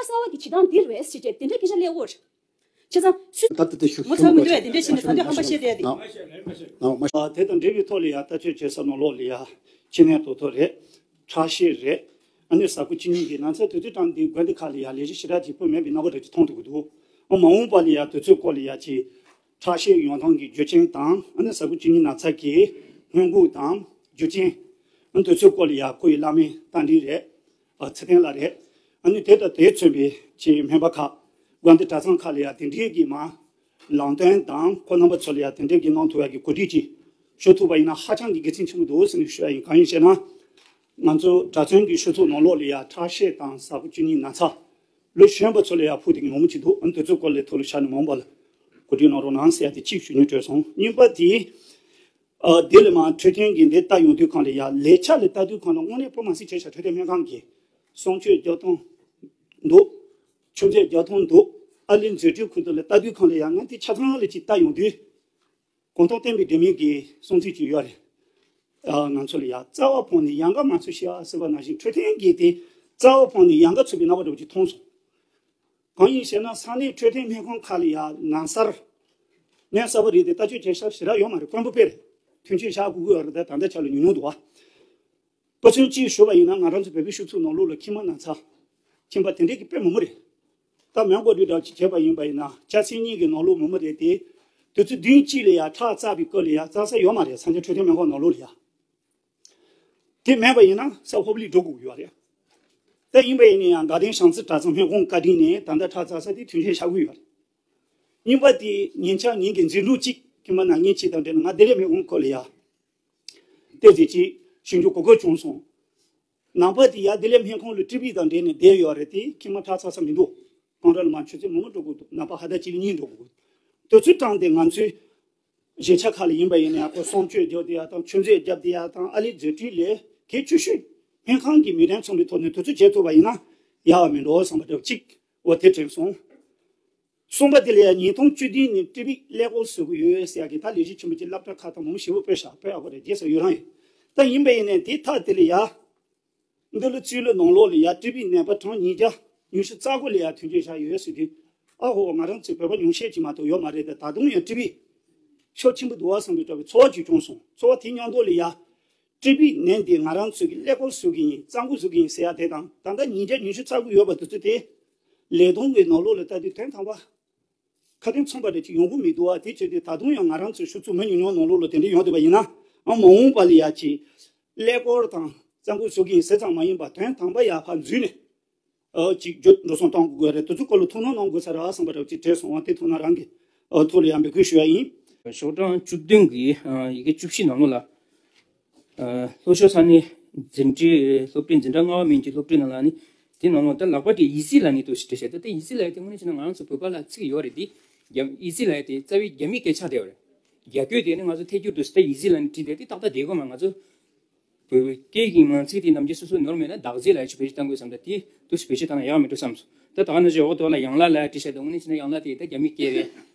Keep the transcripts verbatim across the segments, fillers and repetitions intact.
གསར་བ་གི་བྱེད་སྟངས་འདི་རེད་ཟེར་ཏེ་དེ་འདྲའི་སྐད་ཆ་སླེབས་ཡོད་རེད། བྱས་ཙང་སུས་ད་ལྟ་དེ་ཞུ་ངོ་ཚ་མི་འདུག་ཡ། དེ་འདྲ་བྱས་ནས་ད་ལྟ་ཧམ་པ་བཤད་བསྡད་དེ། ནང་མ་ཤ་ནང་མ་ཤ། ཨ། དེ་དང་འབྲེལ་བའི་ཐོག་ལ་ཡ་ལྟ་སྤྱོད་བྱེད་ས་ནང་ལོགས་ལ་ཡ་ཕྱི་ནས་དོ་ཐོ་རེད། ཁྲག་ཤེད་རེད། ཨ་ནི་ཟ་ཁུ་གཅིན་སྙི་གི་ན་ཚ་དུས་ཚོད་གྲངས་འདི་དགོན་སྡེ་ཁག་ལ་ཡ་ལས་གཞི་ཞེ་དྲག་ཅིག་སྤོས་མེད་པའི་རྣམ་པ་འདྲ་ཅིག་མཐོང་ཐུབ་ཀྱི་འདུག་ཨ། མ་འོངས་པ་ལ་ཡ་དུས་ཚོད་སྐོར་ལ་ཡ་ཅིག་ཁྲག་ཤེད་ཡོང་སྟངས་ཀྱི་རྒྱུ་རྐྱེན་དང་། ཨ་ནི་ཟ་ཁུ་གཅིན་སྙི་ན་ཚ་གི་སྔོན་འགོག་དང་རྒྱུ་རྐྱེན། ཨ། དུས་ཚོད་སྐོར་ལ་ཡ་ཁོ་ཡི་བླ་སྨན་རྟ་མགྲིན་རེད། ཨ། ཚེ་བརྟན་ལགས་རེད། ཨ་ནི་དེ་དང་དེས་མཚོན་པའི་ཅིག་སྨན་པ་ཁག་དགོན་སྡེ་གྲྭ་ཚང་ཁག་ལ་ཡ་དེ་འདྲའི་གི་མ་ལམ་སྟོན་དང་ཁོང་རྣམ་པ་ཚོ་ལ་ཡ་དེ་འདྲའི་གི་གནང་ཐུབ་ཡ་གི་གོ་སྒྲིག་ཅིག་ཞུ་ཐུབ་པ་ཡིན་ན་ཧ་ཅང་གི་དགེ་མཚན་ཆེན་པོ་འདུག་ཟེར་ནས་ཞུ་ཡ་ཡིན། གང་ཡིན་ཟེར་ན། ང་ཚོ་གྲྭ་བཙུན་གྱི་ཆོས་ཚོགས་ནང་ལོགས་ལ་ཡ་ཁྲག་ཤེད་དང་ཟ་ཁུ་གཅིན་སྙི་ན་ཚ་ལོ་གཞོན་པ་ཚོ་ལ་ཡ་ཕོག་བསྡད་མཁན་མང་པོ་ཅིག་འདུག་ཨ། དེ་ཚོའི་སྐོར་ལ་ཐུགས་ལ་བཞག་ནས་མ་འོངས་པ་ལ་གོ་སྒྲིག་གནང་རོགས་གནང་ཟེར་ཡ་དེ་གཅིག་ཞུ་སྙིང་བྲོད་སོང་། གཉིས་པ་དེ། ཨ། དེ་ལས་མ་འཕྲོད་བསྟེན་གྱི་འདི་ལྟ་ཡོང་དུས་གང་ལ་ཡ་ལས་འཆར་ལ་ལྟ་དུས་གང་ལ་དངོས་གནས་སྤོ་མ་སྲིད་བྱས་ཤག་འཕྲོད་བསྟེན་སྨན་ཁང་གི་གསང་སྤྱོད་རྒྱག་སྟངས་འདུག་ཆུ་ཚད་རྒྱག་སྟངས་འདུག་ཨ་ལས་འཛིན་གྲྭའི་ཁུལ་དུ་ལ་ལྟ་དུས་གང་ལ་ཡ་ང་དེ་ཆ་ཚང་ལ་ཅིག་ལྟ་ཡོང་དུས། གོང་དུ་བསྟན་པའི་སྒྲོན་མེ་གི་གསུང་ཚིག་ཅིག་ཡོད་རེད། ཨ། ང་ཚོ་ལ་ཡ་རྩ་བ་ཕངས་ནས་ཡལ་ག་མ་འཚོལ་ཞེས་ཟེར་བ་ནང་བཞིན་འཕྲོད་བསྟེན་གྱི་དེ་རྩ་བ་ཕངས་ནས་ཡལ་ག་འཚོལ་བའི་རྣམ་པ་འདྲ་བོ་ཅིག་མཐོང་སོང་། གང་ཡིན་ཞེ་ན། ས་གནས་འཕྲོད་བསྟེན་སྨན་ཁང་ཁག་ལ་ཡ་ན་གསར་ནད་གསར་པ་རིགས་དེ་ལྟ་སྤྱོད་བྱེད་ས་ཞེ་དྲག་ཡོད་མ་རེད། དཀོན་པོ་དཔེ་རེད། ཐོན་སྐྱེད་བཞག་དགོས་ཀྱི་ཡོད་རེད། ད་ད་ལྟ་ཆ་ལ་ཉུང་ཉུང་འདུག་བ། དཔེ་མཚོན་གཅིག་ཞུ་བ་ཡིན་ན། ང་རང་ཚོ་བོད་པའི་སྤྱི་ཚོགས་ནང་ལོགས་ལ་ཁྱིམ་མ་ན་ཚ་ཁྱིམ་པ་དེ་འདྲས་ཀྱི་དཔེ་མང་པོ་རེད། ད་མོན་གྷོ་འདྲ་ཅིག་བྱས་པ་ཡིན་པ་ཡིན་ན། སྐྱ་སེར་གཉིས་ཀྱི་ནང་ལོགས་མང་པོ་རེད་དེ། དུས་ཚོད་བདུན་གཅིག་ལ་ཡ་ཁྲག་བཙགས་པའི་སྐབས་ལ་ཡ་བཙག་ས་ཡོད་མ་རེད། ས་ཆ་འཕྲོད་བསྟེན་སྨན་ཁང་ནང་ལོགས་ལ་ཡ། དེ་མེད་པ་ཡིན་ན་ས་ཧོབ་ལི་འགྲོ་དགོས་ཀྱི་ཡོད་རེད། ད་ཡིན་པ་ཡིན་ན་ཡང་དགའ་ལྡན་བྱང་རྩེ་གྲྭ་ཚང་སྨན་ཁང་བཀའ་དྲིན་ནས་ད་ལྟ་ཁྲག་བཙག་ས་དེ་ཐོན་སྐྱེད་བཞག་གི་ཡོད་རེད། གཉིས་པ་དེ་ཉིན་ཆ་ཉིན་གྱི་འཛིན་གྲྭ་གཅིག་ཁྱིམ་པ་ན་ནིང་གཅིག་དང་འབྲེལ་ནས་ང་བདེ་ལེགས་སྨན་ཁང་སྐོར་ལ་ཡ་བལྟས་ཚེ་གཅིག་ཞུ་རྒྱུ་གོ་སྐབས་བྱུང་སོང་། ནང་པ་དེ་ཡ་བདེ་ལེགས་སྨན་ཁང་ལ་ཊི་བི་དང་འབྲེལ་ནས་བསྡད་ཡོད་རེད་དེ། ཁྱིམ་པ་ཁྲག་བཙག་ས་མི་འདུག་གང་འདྲ་ལ་མ་ཆུ་ཚོད་མང་པོ་འགྲོ་དགོས་འདུག་ནད་པ་ཕར་ཕྱིན་གཉིས་འགྲོ་དགོས་འདུག་དུས་ཚོད་གྲངས་དེ་ང་ཚོའི་གཞིས་ཆགས་ཁག་ལ་ཡིན་པ་ཡིན་ན་ཡང་ཁོ་གསང་སྤྱོད་རྒྱག་བསྡད་ཡ་དང་། ཆུ་ཚད་རྒྱག་བསྡད་ཡ་དང་། ཨ་ལས་འཛིན་གྲྭའི་ལས་ཀའི་བཅུ་ཤུགས་སྨན་ཁང་གི་མི་གྲངས་ཚང་མའི་ཐོག་ནས་དུས་ཚོད་བྱེད་ཐུབ་པ་ཡིན་ན་ཡག་པ་མིན་འགྲོ་བསམ་པ་འདྲ་བོ་གཅིག་འོ་དེ་དྲན་སོང་། གསུམ་པ་དེ་ལ་ཡང་ཉིས་སྟོང་བཅུ་བདུན་ནས་ཊི་བི་ཀླད་ཀོར་བཟོ་གི་ཡོད་ཟེར་ཡ་གི་ད་ལས་གཞི་ཆེན་པོ་ཅིག་སློབ་གྲྭ་ཁག་དང་མང་པོ་ཞེ་པོ་སྤོས་ཤག་སྤོས་ཡག་པོ་རེད། རྗེས་སུ་ཡི་རང་ཡོད། ད་ཡིན་པ་ཡིན་ནའི་དེ་ཐག་དེ་ལ་ཡ། འདི་ལོ་བཙུན་ལོ་ནང་ལོགས་ལ་ཡ་ཊི་བི་ནད་པ་གྲངས་ཉིས་བརྒྱ་ཉི་ཤུ་རྩ་དགུ་ལ་ཡ་ཐོན་སྐྱེད་བཞག་ཡོད་ཟེར་དུས། ཨ་ཧོ། ང་རང་ཚོའི་བོད་པ་ཉུང་ཤས་ཅིག་མ་གཏོགས་ཡོད་མ་རེད་དེ། ད་དུང་ཡང་ཊི་བི་ཤུགས་ཆེན་པོ་འདུག་བ་བསམ་པའི་འདྲ་བའི་ཚོར་བ་ཅིག་བྱུང་སོང་། ཚོར་བ་དེ་མཉམ་དུ་ལ་ཡ། ཊི་བི་ནད་འདི་ང་རང་ཚོས་ཀྱི་ཀླད་ཀོར་བཟོ་གི་ཡིན། རྩ་འགོ་བཟོ་གི་ཡིན་ཟེར་ཡ་དེ་དང་། ད་ལྟ་ཉིས་བརྒྱ་ཉི་ཤུ་རྩ་དགུ་ཡོད་པ་དེ་ཚོ་དེ་ལས་སྡོམ་གྱི་ནང་ལོགས་ལ་ལྟ་དུས་དོན་དམ་པ་ཁ་དན་མཚུངས་པ་རེ་ཅིག་ཡོང་གི་མི་འདུག་བ། དེ་བྱས་ཏེ་ད་དུང་ཡང་ང་རང་ཚོའི་ཆུ་ཚོད་མི་ཉུང་ཉུང་ནང་ལོགས་ལ་དེ་འདྲ་ཡོང་བསྡད་པ་ཡིན་ན། ཨ། མ་འོངས་པ་ལ་ཡ་ཅིག་ཀླད་ཀོར་དང་རྩ་འགོ་བཟོ་གི་ཡིན་ཟེར་ཙམ་མ་ཡིན་པ། དོན་དམ་པ་ཡ་ཕར་འཛུལ་ནས། ཨ། ཅིག་འགྲོ་སོང་གཏོང་དགོས་རེད། དེ་ཚོ་སྐོར་ལ་ཐུགས་སྣང་གནང་དགོས་ས་རེད་བསམ་པ་འདྲ་བོ་ཅིག་དྲན་སོང་བ། དེ་ཐུགས་སྣང་རང་གི་ཐོག་ལ་ཡང་འབོད་སྐུལ་ཞུ་ཡ་ཡིན། ཤོག་གྲངས་བཅུ་བདུན་གྱི་ཡི་གེ་བཅུ་བཞི་ནང་ལོགས་ལ། ལྷོ་ཕྱོགས་ས་གནས་འཛིན་གྲྭའི་སློབ་གྲྭའི་འཛིན་གྲྭ་ལྔ་པ་མན་གྱི་སློབ་གྲྭའི་ནང་ལ་ནི། དེ་ནང་ལོགས་ད་ལག་པ་དེ་ཨི་ཟི་ལབ་མཁན་འདུག་ཟེར་བྲིས་བཞག་ད་ལྟ་ཨི་ཟི་ལབ་ཡ་དེ་དངོས་གནས་བྱས་ན་ང་རང་ཚོ་བོད་པ་ལ་ཚིག་ཡོད་རེད་དེ། རྒྱ་ཨི་ཟི་ལབ་ཡ་དེ་རྩ་བའི་རྒྱ་མིའི་སྐད་ཆ་དེ་ཡོད་རེད། རྒྱ་སྐད་དེ་ནི་ང་ཚོ་ཐད་ཀྱི་འདུག་ཟེར། ད་ཨི་ཟི་ལབ་ནས་བྲིས་བསྡད་དེ་ཏག་ཏག་བསྡད་དགོས་མ། ང་ཚོ་བོད་སྐད་ཀྱི་ངང་ཚིག་དེ་ནམ་རྒྱུན་སོ་སོ་ནོར་མེད་ན། བདག་འཛིན་ལབ་ཡ་ཅིག་བེད་སྤྱོད་གཏང་དགོས་བསམ། ད་དེ་འདུག་སེ་བེད་སྤྱོད་བཏང་ན་ཡག་མི་འགྲོ་བསམ་སོང་། ད་ད་ག་ནང་བཞིན་འོག་ཐོག་ལ་ཡང་ལགས་ལབ་ཡ་བྲིས་བཞག་དུས་དངོས་གནས་བྱས་ན་ཡང་ལགས་དེ་ད་རྒྱ་མིའི་སྐད་རེད།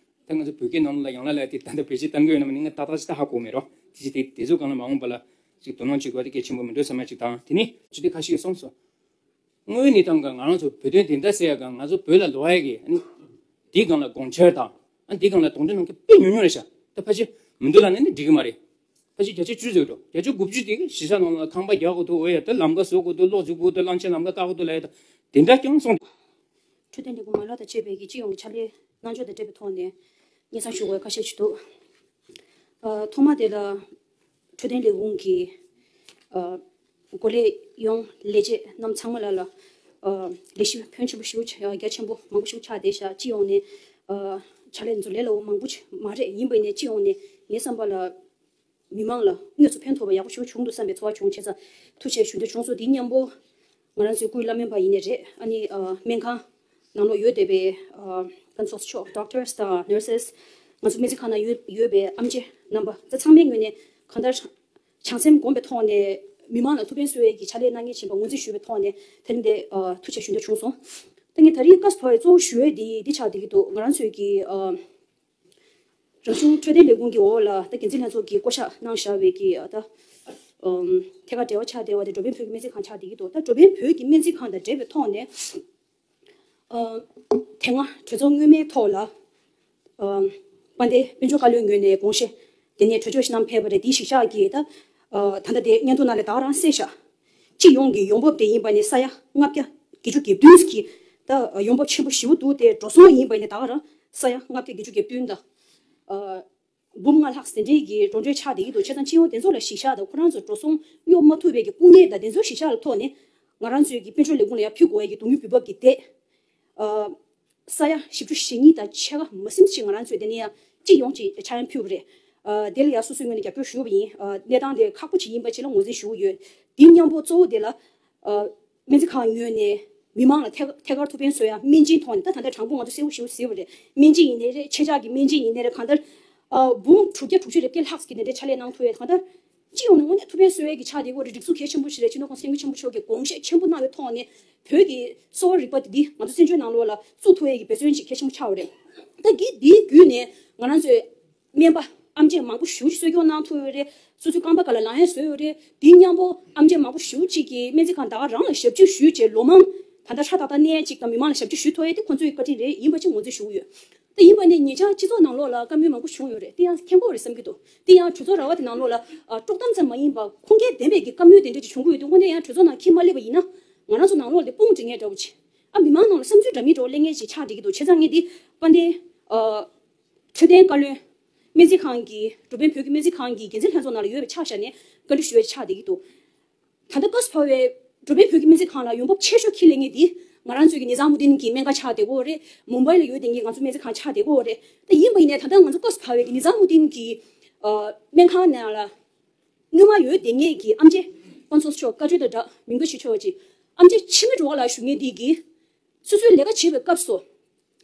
ད་ང་ཚོ་བོད་སྐད་ནང་ལོགས་ལ་ཡང་ལགས་ལབ་ཡ་དེ་ད་ལྟ་བེད་སྤྱོད་གཏང་གི་ཡོད་ན་མ་ཡིན་ན་ཏག་ཏག་ཅིག་ད་ཧ་གོ་མེད་རོགས། དེ་ཅི་དེ་དེ་ཚོ་སྒང་ལ་མ་འོངས་པ་ལ་ཅིག་དོ་སྣང་བྱེད་དགོས་པ་དེ་གལ་ཆེན་པོ་མི་འགྲོ་བསམ་ཡ་ཅིག་དང་། དེ་ནས་ཅི་སྟེ་ཁ་ཤས་ཀྱིས་གསུངས་སོང་། དངོས་ཡོད་གནས་སྟངས་སྒང་ང་རང་ཚོ་བོད་དོན་བདེན་མཐའ་གསལ་ཡ་སྒང་ང་ཚོ་བོད་ལ་ལོག་ཡ་གི། ཨ་ནི་དེའི་སྒང་ལ་དགོངས་འཆར་དང་། ཨ་ནི་དེའི་སྒང་ལ་དོགས་འདྲི་གནང་མཁན་དཔེ་ཉུང་ཉུང་རེད་ཤག་ད་ཕལ་ཆེར་མི་འདུག་ལབ་ན་ནི་འགྲིག་གི་མ་རེད། ཕལ་ཆེར་བརྒྱ་ཆ་བཅུ་ཟེར་འགྲོ། བརྒྱ་ཆ་དགུ་བཅུ་དེ་གི་གཞིས་ཆགས་ནང་ལ་ཁང་པ་རྒྱག་དགོས་འདུག་འོ་ཡ། ད་ལམ་ཁ་བཟོ་དགོས་འདུག་གློག་བཙུགས་དགོས་འདུག་གླང་ཆེན་ལམ་ཁ་བཀག་དགོས་འདུག་ལབ་ཡ། ད་དེ་འདྲ་རྐྱང་གསུངས། འཕྲོད་བསྟེན་ལས་ཁུངས་མ་ལག་དང་བཅས་པའི་གི་སྤྱི་ཡོངས་ཀྱི་ཕྱག་ལས་གནང་ཕྱོགས་དང་འབྲེལ་བའི་ཐོག་ནས་སྙན་སེང་ཞུ་དགོས་ཁ་ཤས་ཤིག་འདུག་ཨ། ཐོག་མ་དེ་ལ་འཕྲོད་བསྟེན་ལས་ཁུངས་ཀྱི་ཨ། འགོ་ལས་ཡོངས་ལས་བྱེད་རྣམས་ཚང་མ་ལ་ལ་ཨ། ལས་གཞི་ཕོན་ཆེན་པོ་ཞིག་རྒྱ་ཆེན་པོ་མང་པོ་ཞིག་ཆགས་བསྡད་ཤག་སྤྱི་ཡོངས་ནས་ཨ། ཕྱག་ལས་འཛུལ་ལས་སླ་བོ་མང་པོ་ཞིག་མ་རེད། ཡིན་པ་ཡིན་ནའི་སྤྱི་ཡོངས་ནས་ངའི་བསམ་པ་ལ། མི་མང་ལ་དངོས་སུ་ཕན་ཐོགས་པ་ཡག་པོ་ཞིག་བྱུང་འདུག་བསམ་པའི་ཚོར་བ་བྱུང་། བྱས་ཙང་ཐུགས་རྗེ་ཆེ་ཞུ་འདོད་བྱུང་སོང་། དེ་མཉམ་པོ་ང་རང་ཚོའི་སྐུའི་བླ་སྨན་པ་ཡིན་ནའི་རེད། ཨ་ནི་ཨ། སྨན་ཁང་ནང་ལོགས་ཡོད་བསྡད་པའི་ཨ། ཀན་སོགས་མཆོག་ཌོག་ཊར་དང་ནར་སེ་སི། ང་ཚོ་སྨན་རྩིས་ཁང་ནང་ཡོད་ཡོད་པའི་ཨེམ་ཆི་རྣམ་པ་ད་ཚང་མའི་ངོས་ནས་གང་ལྟར་བྱང་སེམས་སྒོམ་པའི་ཐོག་ནས་མི་མང་ལ་ཐུགས་ཕན་གསོས་ཡས་ཀྱི་ཕྱག་ལས་གནང་མཁན་ཡིན་པ་ངོས་འཛིན་ཞུས་པའི་ཐོག་ནས་དེ་རིང་འདི་ཨ། ཐུགས་རྗེ་ཆེ་ཞུ་འདོད་བྱུང་སོང་། ད་ངས་ད་རེས་སྐབས་དོར་གཙོ་བོ་ཞུ་ཡས་འདི་འདི་ཆགས་བསྡད་ཀྱི་འདུག་ང་རང་ཚོའི་གི་ཨ། རང་གཞུང་འཕྲོད་བསྟེན་ལས་ཁུངས་ཀྱི་འོག་ལ་ད་འགན་འཛིན་ལྷན་ཚོགས་ཀྱིས་བསྐོ་བཞག་གནང་བཞག་པའི་གི་ད་ཨམ། ཐད་ཀར་འབྲེལ་བ་ཆགས་བསྡད་པ་དེ་འགྲོ་ཕན་བོད་ཀྱི་སྨན་རྩིས་ཁང་ཆགས་བསྡད་ཀྱི་འདུག་ད་འགྲོ་ཕན་བོད་ཀྱི་སྨན་རྩིས་ཁང་དང་འབྲེལ་བའི་ཐོག་ནས་ ཨ། དེ་སྔ་གྲོས་ཚོགས་སྔོན་མའི་ཐོག་ལ། ཨ། དཔལ་ལྡན་དཔལ་འབྱོར་བཀའ་བློན་ངོས་ནས་དགོངས་བཞེས་དེ་ནས་གྲོས་ཆོད་ཞིག་གནང་ཕེབས་པ་རེད། དེའི་གཞི་བཞག་གིས་ད། ཨ། ད་ལྟ་དེ་སྙན་ཐོ་ནང་ལ་ད་ག་རང་གསལ་བཞག་སྤྱི་ཡོངས་ཀྱི་ཡོང་འབབ་དེ་ཡིན་པ་ནི་ས་ཡ་ལྔ་བརྒྱ་བརྒྱད་ཅུ་གྱ་བདུན་གྱི་ད་ཡོང་འབབ་ཆེན་པོ་ཞེ་པོ་འདུག་དེ་འགྲོ་སོང་ཡིན་པ་ནི་ད་ག་རང་ས་ཡ་ལྔ་བརྒྱ་བརྒྱད་ཅུ་གྱ་བདུན་དང་། ཨ། འབུམ་ལྔ་ལྷག་ཟིན་བྲིས་ཀྱི་འགྲོ་གྲོན་ཆགས་བསྡད་ཀྱི་འདུག་བྱས་ཙང་སྤྱི་ཡོངས་དེ་ཚོ་ལ་གཞི་བཞག་དང་ཁོ་རང་ཚོ་འགྲོ་སོང་གཡོག་མ་ཐུབ་པའི་གི་དཀའ་ངལ་དང་དེ་ཚོའི་གཞི་བཞག་ལ་ཐོག་ནས་ང་རང་ཚོའི་གི་དཔལ་འབྱོར་ལས་ཁུངས་ལ་ཡང་ཕུལ་དགོས་ཡ་གི་དོན་དངོས་འོས་འབབ་ཀྱི་དེ། ཨ། ས་ཡ་བཞི་བཅུ་ཞེ་གཉིས་དང་ཕྱེད་ཀ་མ་ཟིན་ཞིག་ང་རང་ཚོས་དེ་ནས་ཡང་སྤྱི་ཡོངས་ཀྱི་ཆ་ཡང་ཕུལ་བ་རེད། ཨ། དེ་ལ་ཡང་སོ་སོའི་ངོས་ནས་རྒྱབ་སྐྱོར་ཞུ་བ་ཡིན། ཨ། གནས་སྟངས་དེ་ཁག་པོ་ཅིག་ཡིན་པ་ཅིག་ལ་ངོས་འཛིན་ཞུ་གི་ཡོད། དེ་མཉམ་པོ་གཙོ་བོ་དེ་ལ། ཨ། སྨན་རྩིས་ཁང་ངོས་ནས་མི་མང་ལ་ཐད་ཐད་ཀར་ཐུགས་ཕན་གསོས་ཡ་སྨན་སྦྱིན་ཐོག་ནས། ད་ད་ལྟ་དྲང་པོ་ང་ཚོ་གསལ་པོ་ཞེ་པོ་ཟེར་བ་རེད། སྨན་སྦྱིན་ཡིན་ནའི་རེད། ཆེད་བཅག་གི་སྨན་སྦྱིན་ཡིན་ནའི་རེད། གང་ལྟར། ཨ། འབུམ་དྲུག་བརྒྱ་དྲུག་ཅུ་རེ་བརྒྱད་ལྷག་གི་དེ་འདྲའི་ཕྱག་ལས་གནང་ཐུབ་ཡ་གང་ལྟར། སྤྱི་ཡོངས་ནས་དངོས་གནས་ཐུགས་ཕན་གསོས་ཡ་གི་ཆ་དེ་གོ་རེད། སྒྲིག་འཛུགས་གལ་ཆེན་པོ་ཞིག་རེད། སྤྱི་ནོར་༸གོང་ས་༸སྐྱབས་མགོན་ཆེན་པོ་མཆོག་གི་དགོངས་བཞེད་ཆེན་པོ་གནང་བའི་ཐོག་ནས་བོད་ཀྱི་གསོ་བ་རིག་པ་དེ་འདི་ང་ཚོ་བཙན་བྱོལ་ནང་ལོགས་ལ་བཙུགས་ཐུབ་ཡ་གི་འབད་བརྩོན་ཅིག་གལ་ཆེན་པོ་ཆགས་པ་རེད། ད་གི་འདིའི་བརྒྱུད་ནས་ང་རང་ཚོས། སྨན་པ་ཨེམ་ཆི་མང་པོ་ཞེ་པོ་ཅིག་གསོ་སྐྱོང་གནང་ཐུབ་ཡོད་རེད། སོ་སོའི་རྐང་པ་སྒང་ལ་ལངས་ཡ་བཟོས་ཡོད་རེད། དེ་མཉམ་པོ་ཨེམ་ཆི་མང་པོ་ཞེ་པོ་ཅིག་གིས་སྨན་རྩིས་ཁང་ད་ག་རང་ལ་ཞབས་ཕྱི་ཞུས་བྱས་ལོ་མང་ད་ལྟ་ཧྲ་ཏག་ཏག་གནས་ཡ་ཅིག་དང་མི་མང་ལ་ཞབས་ཕྱི་ཞུ་ཐུབ་ཡ་དེ་ཁོང་ཚོའི་བཀའ་དྲིན་རེད། ཡིན་པ་ཅིག་ངོས་འཛིན་ཞུ་གི་ཡོད། དེ་ཡིན་པ་ནས་ཉེ་ཆར་སྤྱི་ཚོགས་ནང་ལོགས་ལ་བཀའ་མོལ་མང་པོ་བྱུང་ཡོད་རེད། དེ་ཡང་མཁྱེན་གྱི་ཡོད་རེད་བསམ་གྱི་འདུག་དེ་ཡང་གྲོས་ཚོགས་ར་བ་དེ་ནང་ལོགས་ལ་ཨ། དཀྲོག་གཏམ་ཙམ་མ་ཡིན་པ་ཁུངས་སྐྱེལ་ལྡན་པའི་གི་བཀའ་མོལ་དེ་འདྲ་ཅིག་བྱུང་གི་ཡོད་དུས། དངོས་གནས་ཡང་གྲོས་ཚོགས་ནང་འཁྱེར་མ་སླེབས་པ་ཡིན་ན་ང་རང་ཚོ་ནང་ལོགས་ལ་དེ་དཔུང་སྒྲིག་མཁན་འདྲ་བོ་ཅིག་ཨ། མི་མང་ནང་ལ་བསམ་ཚུལ་འདྲ་མིན་འདྲ་བོ་གླེང་མཁན་ཅིག་ཆགས་བསྡད་ཀྱི་འདུག་བྱས་ཙང་ངས་འདི་དཔལ་ལྡན། ཨ། འཕྲོད་བསྟེན་བཀའ་བློན། སྨན་རྩིས་ཁང་གི་འགྲོ་ཕན་བོད་ཀྱི་སྨན་རྩིས་ཁང་གི་འགན་འཛིན་ལྷན་ཚོགས་ནང་ལ་ཡོད་པའི་ཆ་བཞག་ནས་བཀའ་འདྲི་ཞུ་བའི་ཆ་བསྡད་ཀྱི་འདུག་ད་ལྟ་ཀོས་ཕ་བའི་འགྲོ་ཕན་བོད་ཀྱི་སྨན་རྩིས་ཁང་ལ་ཡོང་འབབ་ཆེ་ཤོས་འཁྱེར་སླེབས་མཁན་འདི་ང་རང་ཚོའི་གི་ནི་ཛ་མུ་དིན་གྱི་སྨན་ཁང་ཆགས་བསྡད་ཀྱི་ཡོད་རེད། མུམ་བྷའི་ལ་ཡོད་བསྡད་མཁན་ང་ཚོ་སྨན་རྩིས་ཁང་ཆགས་བསྡད་ཀྱི་ཡོད་རེད། ད་ཡིན་པ་ཡིན་ནའི་ད་ལྟ་ང་ཚོ་ཀོས་ཕ་བའི་གི་ནི་ཛ་མུ་དིན་གྱི་ཨ། སྨན་ཁང་ནང་ལ་སྔོན་མ་ཡོད་བསྡད་མཁན་གྱི་ཨམ་ཆི་པན་སོ་མཆོག་བཀའ་འཁྲོལ་དང་སྦྲགས་མིང་འབོད་ཞུ་ཆོག་ཅིག་ཨམ་ཆི་འཆི་མེད་འགྲོ་བ་ལ་ཞུ་མཁན་འདི་གིས། སོ་སོའི་ལས་ཀ་བྱེད་པའི་སྐབས་སུ།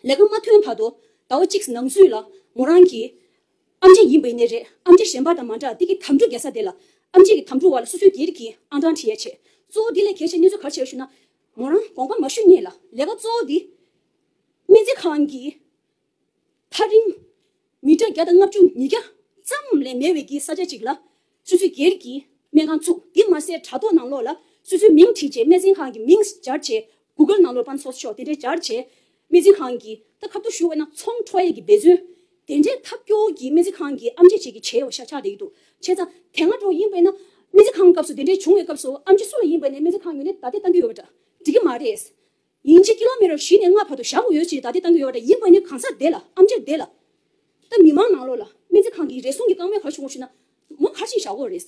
ལས་ཀ་མ་ཐོན་བར་དུ་ཟླ་བ་གཅིག་ནང་ཚུད་ལ་མོ་རང་གིས། ཨམ་ཆི་ཡིན་པ་ཡིན་ནའི་རེད། ཨམ་ཆི་གཞན་པ་དང་མ་འདྲ་དེ་གི་དམ་ཕྲུག་རྒྱག་ས་དེ་ལ། ཨམ་ཆི་གི་དམ་ཕྲུག་བ་ལ་སོ་སོའི་སྒེར་གྱི་ཨང་གྲངས་བྲིས་ཡ་བྱས། གཙོ་བོ་དེ་ལས་གལ་ཆེ་གནས་ཚུལ་ག་རེ་བྱས་ཞུ་ན། མོ་རང་དགོངས་པ་མ་ཞུ་སྔོན་ལ་ལས་ཀ་གཙོ་བོ་དེ། སྨན་རྩིས་ཁང་གི་ཐག་རིང་། མི་ཊར་བརྒྱ་དང་ལྔ་བཅུ་ཉིས་བརྒྱ་ཙམ་ལས་མེད་པའི་གི་ས་ཆ་ཅིག་ལ་སོ་སོའི་སྒེར་གྱི་སྨན་ཁང་བཙུགས། དེ་མ་ཟད་དྲ་ཐོག་ནང་ལོགས་ལ་སོ་སོའི་མིང་བྲིས་བྱས་སྨན་རྩིས་ཁང་གི་མིང་སྦྱར་བྱས། གུ་གལ་ནང་ལོགས་པན་སོ་ཤོག་དེ་འདྲའི་སྦྱར་བྱས། སྨན་རྩིས་ཁང་གི་ད་ཁ་ཐུག་ཞུ་བས་ན་ཚོང་འཕྲོག་ཡས་ཀྱི་འབད་བརྩོན་དེ་འདྲའི་ཐབས་སྐྱོ་གི་སྨན་རྩིས་ཁང་གི་ཨམ་ཆི་ཅིག་གི་བྱས་ཡོད་ཤ་ཆགས་བསྡད་ཀྱི་འདུག་བྱས་ཙང་དེ་སྔ་འགྲོ་ཡིན་པས་ན་སྨན་རྩིས་ཁང་སྐབས་སུ་དེ་འདྲའི་བྱུང་བའི་སྐབས་སུ་ཨམ་ཆི་སུ་ལ་ཡིན་པས་ན་སྨན་རྩིས་ཁང་ངོས་ནས་བརྡ་དེ་བཏང་གི་ཡོད་པ་འདྲ། འགྲིག་གི་མ་རེད། ཡིན་གཅིག་ཀི་ལོ་མི་ཊར་བཞི་ནས་ལྔ་བར་དུ་བཞག་དགོས་ཡོད་ཅེས་བརྡ་དེ་བཏང་གི་ཡོད་པ་འདྲ། ཡིན་པ་ནི་གང་ཟག་དེ་ལ་ཨམ་ཆི་དེ་ལ། ད་མི་མང་ནང་ལོགས་ལ་སྨན་རྩིས་ཁང་གི་རེ་ཟུང་གི་བཀའ་མོལ་ག་རེ་བྱུང་བ་ཞུ་ན། མོ་ག་རེ་བྱས་བཞག་དགོས་རེད།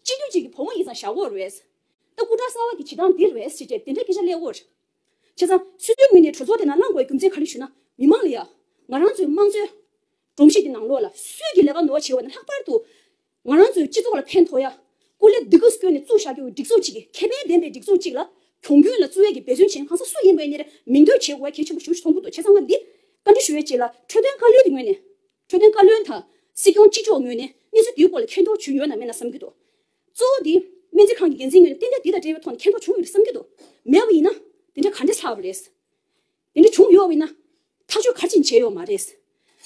སྤྱི་འཐུས་གཅིག་གི་བུ་མོ་ཡིན་ཙང་བཞག་དགོས་རེད། ད་སྐུ་དྲག་གསར་བ་གི་བྱེད་སྟངས་འདི་རེད་ཟེར་བྱས་དེ་འདྲ་སྐད་ཆ་སླེབས་ཡོད་རེད། བྱས་ཙང་སྲིད་དོན་ངོས་ནས་གྲོས་ཚོགས་དེ་ནང་གནང་དགོས་པའི་རྒྱུ་མཚན་ག་རེ་ཞུ་ན། མི་མང་ལ་ཡ། ང་རང་ཚོའི་དམངས་གཙོའི་སྒྲོམ་གཞི་དེ་ནང་ལོགས་ལ་སུས་ཀྱི་ལས་ཀ་ནོར་བ་བྱས་པ་ན་ལྷག་པར་དུ། ང་རང་ཚོའི་སྤྱི་ཚོགས་ལ་ཕན་ཐོགས་ཡ། སྐུ་ལས་སྡུག་གུ་སྐྱོན་ནས་བཙུགས་བཞག་རྒྱུ་སྒྲིག་འཛུགས་གཅིག་གི་ཁེ་ཕན་ལྡན་པའི་སྒྲིག་འཛུགས་གཅིག་ལ་གྱོང་གུན་ལ་བཙུགས་ཡ་གི་འབད་བརྩོན་བྱེད་མཁན་གང་ཟག་སུ་ཡིན་པ་ཡིན་ནའི་རེད། མིང་འདོན་བྱེད་དགོས་ཡ་གལ་ཆེན་པོ་ཞེ་པོ་ཅིག་མཐོང་གི་འདུག་བྱས་ཙང་ང་འདི་བཀའ་འདྲི་ཞུ་ཡ་ཅིག་ལ་འཕྲོད་བསྟེན་བཀའ་བློན་དང་། འཕྲོད་བསྟེན་བཀའ་བློན་དང་སྲིད་སྐྱོང་སྤྱི་ཁྱབ་ངོས་ནས་གནས་ཚུལ་འདིའི་སྐོར་ལ་མཁྱེན་རྟོགས་བྱུང་ཡོད་ན་མེད་ན་བསམ་གྱི་འདུག་གཙོ་བོ་འདི་སྨན་རྩིས་ཁང་གི་འགན་འཛིན་ངོས་ནས་ཏན་ཏན་འདི་དང་འབྲེལ་བའི་ཐོག་ནས་མཁྱེན་རྟོགས་བྱུང་ཡོད་རེད་བསམ་གྱི་འདུག་མེད་པ་ཡིན་ན་དེ་འདྲ་ག་འདྲ་ཚར་བ་རེད། དེ་འདྲ་བྱུང་ཡོད་པ་ཡིན་ན་ཐག་གཅོད་ག་རེ་བྱས་ནས་བྱས་ཡོད་མ་རེད།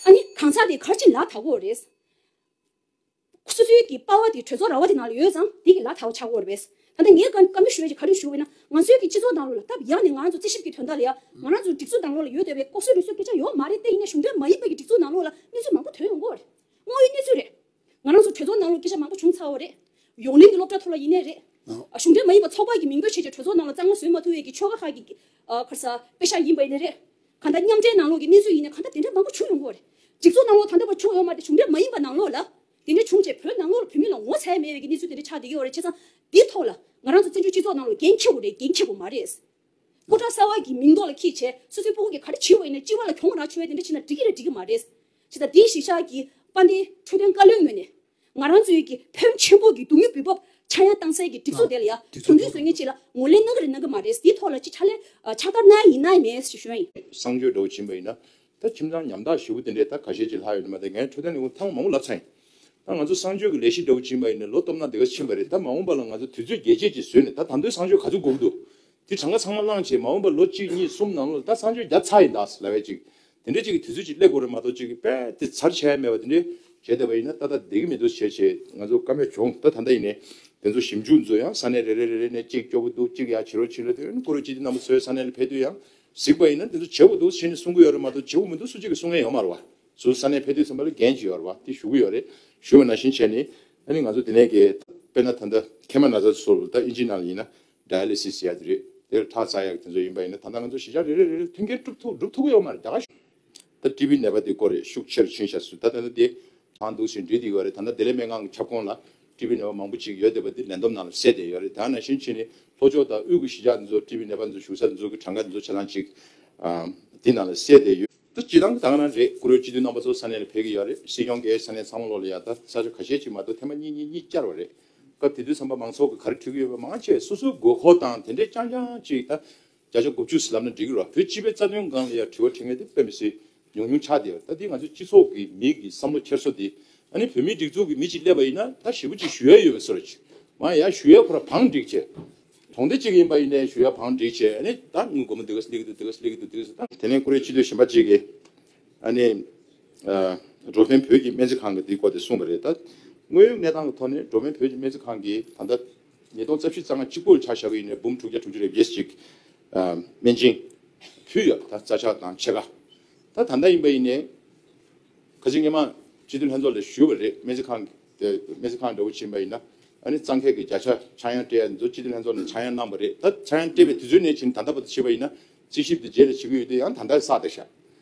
ཨ་ནི་གང་ཟག་དེ་ག་རེ་བྱས་ནས་ལག་ཐག་གོ་རེད། སོ་སོའི་གི་པ་ཝ་དེ་གྲོས་ཚོགས་ར་བ་དེ་ནང་ལ་ཡོད་ཙང་དེ་གི་ལག་ཐག་པ་ཆགས་ཀྱི་ཡོད་རེད་པས། ད་ལྟ་ངས་བཀའ་བཀའ་མོལ་ཞུ་ཡ་ཅིག་ག་རེ་ཞུ་བ་ཡིན་ན་ང་ཚོའི་གི་སྤྱི་ཚོགས་ནང་ལོགས་ལ་སྟབས་ཡག་ནས་ང་རང་ཚོ་རྩིས་ཞིབ་ཀྱི་དོན་དག་ལ་ཡ་ང་རང་ཚོ་སྒྲིག་འཛུགས་ནང་ལོགས་ལ་ཡོད་བསྡད་པའི་ལྐོག་ཟ་རུལ་སུངས་སྐད་ཆ་ཡོད་མ་རེད། དེ་ཡིན་ན་གཞུང་འབྲེལ་མ་ཡིན་པ་གི་སྒྲིག་འཛུགས་ནང་ལོགས་ལ་གནས་ཚུལ་མང་པོ་ཐོན་ཡོང་གི་ཡོད་རེད། དངོས་ཡོད་གནས་ཚུལ་རེད། ང་རང་ཚོ་གྲོས་ཚོགས་ནང་ལོགས་སྐད་ཆ་མང་པོ་བྱུང་ཚར་བ་རེད། ཡོངས་གླིང་གི་སློབ་གྲྭ་ཐོག་ལ་ཡིན་ནའི་རེད། ཨ། གཞུང་འབྲེལ་མ་ཡིན་པ་ཚོགས་པ་གི་མིང་འབོད་བྱས་ཏེ་གྲོས་ཚོགས་ནང་ལ་རྩ་དངོས་བཟོས་མ་ཐུབ་པའི་གི་ཆོལ་ཁ་ཁག་གི་ཨ། ག་རེ་ཟ་པེ་ཤག་ཡིན་པ་ཡིན་ནའི་རེད། གང་ལྟར་མཉམ་འབྲེལ་ནང་ལོགས་ཀྱི་གནས་ཚུལ་ཡིན་ནའི་གང་ལྟར་དེ་འདྲ་མང་པོ་བྱུང་ཡོང་གི་ཡོད་རེད། སྒྲིག་འཛུགས་ནང་ལོགས་ད་ལྟ་བར་བྱུང་ཡོད་མ་རེད། གཞུང་འབྲེལ་མ་ཡིན་པ་ནང་ལོགས་ལ་དེ་འདྲ་བྱུང་བྱས་བོད་ནང་ལོགས་ལ་བོད་མི་ལ་ངོ་ཚ་ཡ་མེད་པའི་གི་གནས་ཚུལ་དེ་འདྲ་ཆགས་བསྡད་ཀྱི་ཡོད་རེད། བྱས་ཙང་འདིའི་ཐོག་ལ་ང་རང་ཚོ་བཙན་བྱོལ་སྤྱི་ཚོགས་ནང་ལོགས་འགན་འཁྱེར་དགོས་རེད། འགན་འཁྱེར་དགོས་མ་རེད། སྐུ་དྲག་གསར་བ་གི་མིང་ཐོག་ལ་འཁྱེར་བྱས་སོ་སོའི་སྤུ་གུ་གིས་ག་རེ་བྱེད་པ་ཡིན་ན་སྤྱི་བ་ལ་གྱོང་རག་ཆོག་ཡ་དེ་འདྲ་བྱས་ན་འགྲིག་གི་རེད་འགྲིག་གི་མ་རེད། བྱས་ཙང་དེའི་གཞི་བཞག་གི་དཔལ་ལྡན་འཕྲོད་བསྟེན་བཀའ་བློན་ངོས་ནས་ང་རང་ཚོའི་གི་ཕོན་ཆེན་པོ་གི་སྡུག་བསྔལ་འབུལ་འབབ་ཆག་ཡང་བཏང་སའི་གི་སྒྲིག་འཛུགས་དེ་ལ་ཡ་དོན་འཁྱོལ་བཟོ་མཁན་ཅིག་ལ་ངོས་ལེན་གནང་གི་རེད་གནང་གི་མ་རེད། དེའི་ཐོག་ལ་ཅིག་ཕྱག་ལས་ཕྱག་བསྟར་གནང་ཡ་ཡིན་ན་མེད་ཞེས་ཞུ་ཡ་ཡིན། གསང་སྤྱོད་འདྲ་བོ་ཕྱིན་པ་ཡིན་ན། ད་ཁྱིམ་ཚང་ཉམ་ཐག་ཞེ་པོ་དེ་འདྲས་ད་ཁ་ཤས་ཅིག་ལྷག་ཡོད་ནི་མ་རེད། ངས་འཕྲོད་བསྟེན་ལས་ཁུངས་ཐེངས་མང་པོ་ལབ་ཚར་ཡིན། ད་ང་ཚོ་གསང་སྤྱོད་ཀྱི་ལས་གཞི་འདྲ་བོ་ཕྱིན་པ་ཡིན་ན་ལོ་སྟོང་ཕྲག་དེ་ག་ཕྱིན་པ་རེད། ད་མ་འོངས་པ་ལ་ང་ཚོ་དུས་ཚོད་རྒྱས་བཅད་ཅིག་བཟོས་ནས་ད་ད་དུང་གསང་སྤྱོད་ག་ཚོད་དགོས་ཀྱི་འདུག་དེ་གྲངས་ཀ་ཚང་མ་བླངས་བྱས་མ་འོངས་པ་ལོ་གཅིག་གཉིས་གསུམ་ནང་ལོགས་ད་གསང་སྤྱོད་བརྒྱབ་ཚར་ཡིན་ད་ལབ་ཡ་ཅིག་དེ་འདྲས་ཅིག་གི་དུས་ཚོད་ཅིག་སླེབས་དགོས་རེད་མ་གཏོགས་ཅིག་གི་དཔེ་དེ་ཚར་ཆད་ཡ་མེད་པ་དེ་འདྲས་བྱས་བསྡད་པ་ཡིན་ན་ད་ད་བསྡད་ཀྱི་མི་འདུག་བྱས་བྱས་ང་ཚོ་བཀའ་མོལ་བྱུང་། ད་ད་ལྟ་ཡིན་ནའི་དེ་ཚོ་ཞིབ་འཇུག་ཚོ་ཡང་ས་གནས་རེ་རེ་རེ་རེ་ནས་གཅིག་སྐྱོ་པོ་འདུག་གཅིག་ཡ་བྱེད་རོགས་བྱེད་རོགས་དེ་ནི་ཀུ་རུ་སྤྱི་འཐུས་རྣམ་པ་ཚོའི་ས་གནས་ལ་ཕེབས་དུས་ཡང་། གཟིགས་པ་ཡིན་ན་དེ་ཚོ་བྱེད་དགོས་འདུག་ཟེར་ནས་གསུང་གི་ཡོད་རེད་མ་གཏོགས་བྱེད་དགོས་མི་འདུག་སུ་གཅིག་གིས་གསུང་མཁན་ཡོད་མ་རེད་བ། སོ་སོ་ས་གནས་ཕེབས་དུས་ཙམ་པ་ལ་འགན་ཅིག་ཡོད་རེད་བ། དེ་ཞུ་གི་ཡོད་རེད། ཞུ་བ་ནང་བཞིན་བྱས་ནས་ཨ་ནི་ང་ཚོ་དེ་ནས་ཀྱི་དཔེར་ན་ད་ལྟ་ཁེ་མ་ན་ཛ་སོགས་ད་ཨིན་ཇི་ནང་ལ་ཡིན་ན་ཌ་ཡ་ལི་སིས་ཟེར་ཡ་དེ་རེད། དེར་ཁྲག་འཛག་ཡག་དེ་ཚོ་ཡིན་པ་ཡིན་ན་ད་ལྟ་ང་ཚོ་གཞིས་ཆགས་རེ་རེ་རེ་རེ་མཐུན་རྐྱེན་སྒྲུབ་ཐུབ་སྒྲུབ་ཐུབ་ཀྱི་ཡོད་མ་རེད། ད་ག་ད་ཊི་བི་ནད་པ་དེ་སྐོར་རེད་ཤུགས་ཆེར་ཕྱིན་ཤག་ཟེར། ད་ད་ལྟ་དེ་གྲངས་འདུག་ཟིན་འགྲིག་བསྡད་ཡོད་རེད། ད་ལྟ་བདེ་ལེགས་སྨན་ཁང་གི་ཁྱབ་ཁོངས་ལ་ཊི་བི་ནད་པ་མང་པོ་ཅིག་ཡོད་བསྡད་པ་དེ་ལས་བསྡོམས་ནང་ལ་གསལ་བསྡད་ཡོད་རེད། ད་ནང་བཞིན་བྱས་ནས་ལྷོ་ཕྱོགས་དང་དབུས་ཀྱི་གཞིས་ཆགས་འདི་ཚོ་ཊི་བི་ནད་པ་འདི་ཚོ་བཞུགས་ས་འདི་ཚོ་གི་གྲངས་ཀ་འདི་ཚོ་ཆ་ཚང་ཅིག་ཨ་འདི་ནང་ལ་གསལ་བསྡད་ཡོད། ད་སྤྱིར་བཏང་གི་ད་ག་རང་རེད། བཀུར་འོས་སྤྱི་འཐུས་རྣམ་པ་ཚོ་ས་གནས་ལ་ཕེབས་ཀྱི་ཡོད་རེད། སྲིད་སྐྱོང་གིས་ས་གནས་ཚང་མ་ལོག་ལ་ཡ་ད་ས་ཆ་ཁ་ཤས་ཅིག་མ་གཏོགས་ཐེངས་མ་གཉིས་གཉིས་གཉིས་བཅར་བ་རེད། སྐབས་དེ་དུས་ཙམ་པ་མང་ཚོགས་ཀྱིས་ག་རེ་དྲི་གི་ཡོད་པ་མང་ཆེ་སོ་སོའི་དགོས་མཁོ་དང་དེ་འདྲའི་རྐྱང་རྐྱང་ཅིག་ད་བརྒྱ་ཆ་དགུ་བཅུ་ཟེར་ལབ་ན་འགྲིག་གི་རེད། བོད་སྤྱི་པའི་རྩ་དོན་སྒང་ལ་ཡ་དྲི་བ་དྲི་མཁན་དེ་དཔེ་མི་སྲིད་ཉུང་ཉུང་ཆགས་བསྡད་ཡོད། ད་འདི་ང་ཚོའི་སྤྱི་ཚོགས་ཀྱི་མི་གི་བསམ་བློ་འཁྱེར་སོ་དེ་ཨ་ནི་བོད་མིའི་སྒྲིག་འཛུགས་ཀྱི་མི་གཅིག་སླེབས་པ་ཡིན་ན་ད་ཞེ་པོ་ཅིག་ཞུ་ཡ་ཡོད་པའི་བཟོ་འདྲ་ཅིག་མ་ཡ་ཞུ་ཡ་ཁོ་རང་བང་བསྒྲིགས་བྱས། གྲོང་སྡེ་གཅིག་ཡིན་པ་ཡིན་ནའི་ཞུ་ཡ་བང་བསྒྲིགས་བྱས་ཨ་ནི་ད་དངུལ་སྒོར་མོ་འདི་ག་སླེབས་ཀྱི་འདུག་འདི་ག་སླེབས་ཀྱི་འདུག་འདི་ག་སླེབས་ཀྱི་འདུག་ཟེར། ད་དེ་ནས་བཀུར་འོས་སྤྱི་འཐུས་གཞན་པ་གཅིག་གིས་ཨ་ནི་ཨ་འགྲོ་ཕན་བོད་ཀྱི་སྨན་རྩིས་ཁང་གི་འདི་སྐོར་དེ་གསུངས་པ་རེད། ད་དངོས་ཡོད་གནས་སྟངས་ཀྱི་ཐོག་ནས་འགྲོ་ཕན་བོད་ཀྱི་སྨན་རྩིས་ཁང་གིས་ད་ལྟ་ཉིས་སྟོང་རྩ་བཞི་རྩ་ལྔ་གཅིག་པོ་ཆ་བཞག་པ་ཡིན་ནའི་འབུམ་དྲུག་བརྒྱ་དྲུག་ཅུ་རེ་བརྒྱད་ཅིག་ཨ་སྨན་སྦྱིན་ཕུལ་ཡོད། ད་རྩ་ཆག་དང་ཕྱེད་ཀ་ད་ད་ལྟ་ཡིན་པ་ཡིན་ནའི་ཁ་ཅིག་སྔོན་མ་སྤྱི་འཐུས་ལྷན་ཚོགས་ལ་ཞུས་པ་རེད། སྨན་རྩིས་ཁང་གི་སྨན་རྩིས་ཁང་འདྲ་བོ་ཕྱིན་པ་ཡིན་ན་ཨ་ནི་གཙང་ཁེལ་གྱི་བརྒྱ་ཆ་ཆག་ཡང་སྤྲད་ཡ་འདི་ཚོ་སྤྱི་འཐུས་ལྷན་ཚོགས་ནས་ཆག་ཡང་གནང་བ་རེད། ད་ཆག་ཡང་སྤྲད་པའི་དུས་ཚོད་ནས་ཕྱིན་ད་ལྟ་བར་དུ་བྱས་པ་ཡིན་ན་རྩིས་ཞིབ་དེ་རྗེས་ལ་བྱེད་ཀྱི་ཡོད་དུས་ཡང་ད་ལྟ་བསགས་བསྡད་ཤག་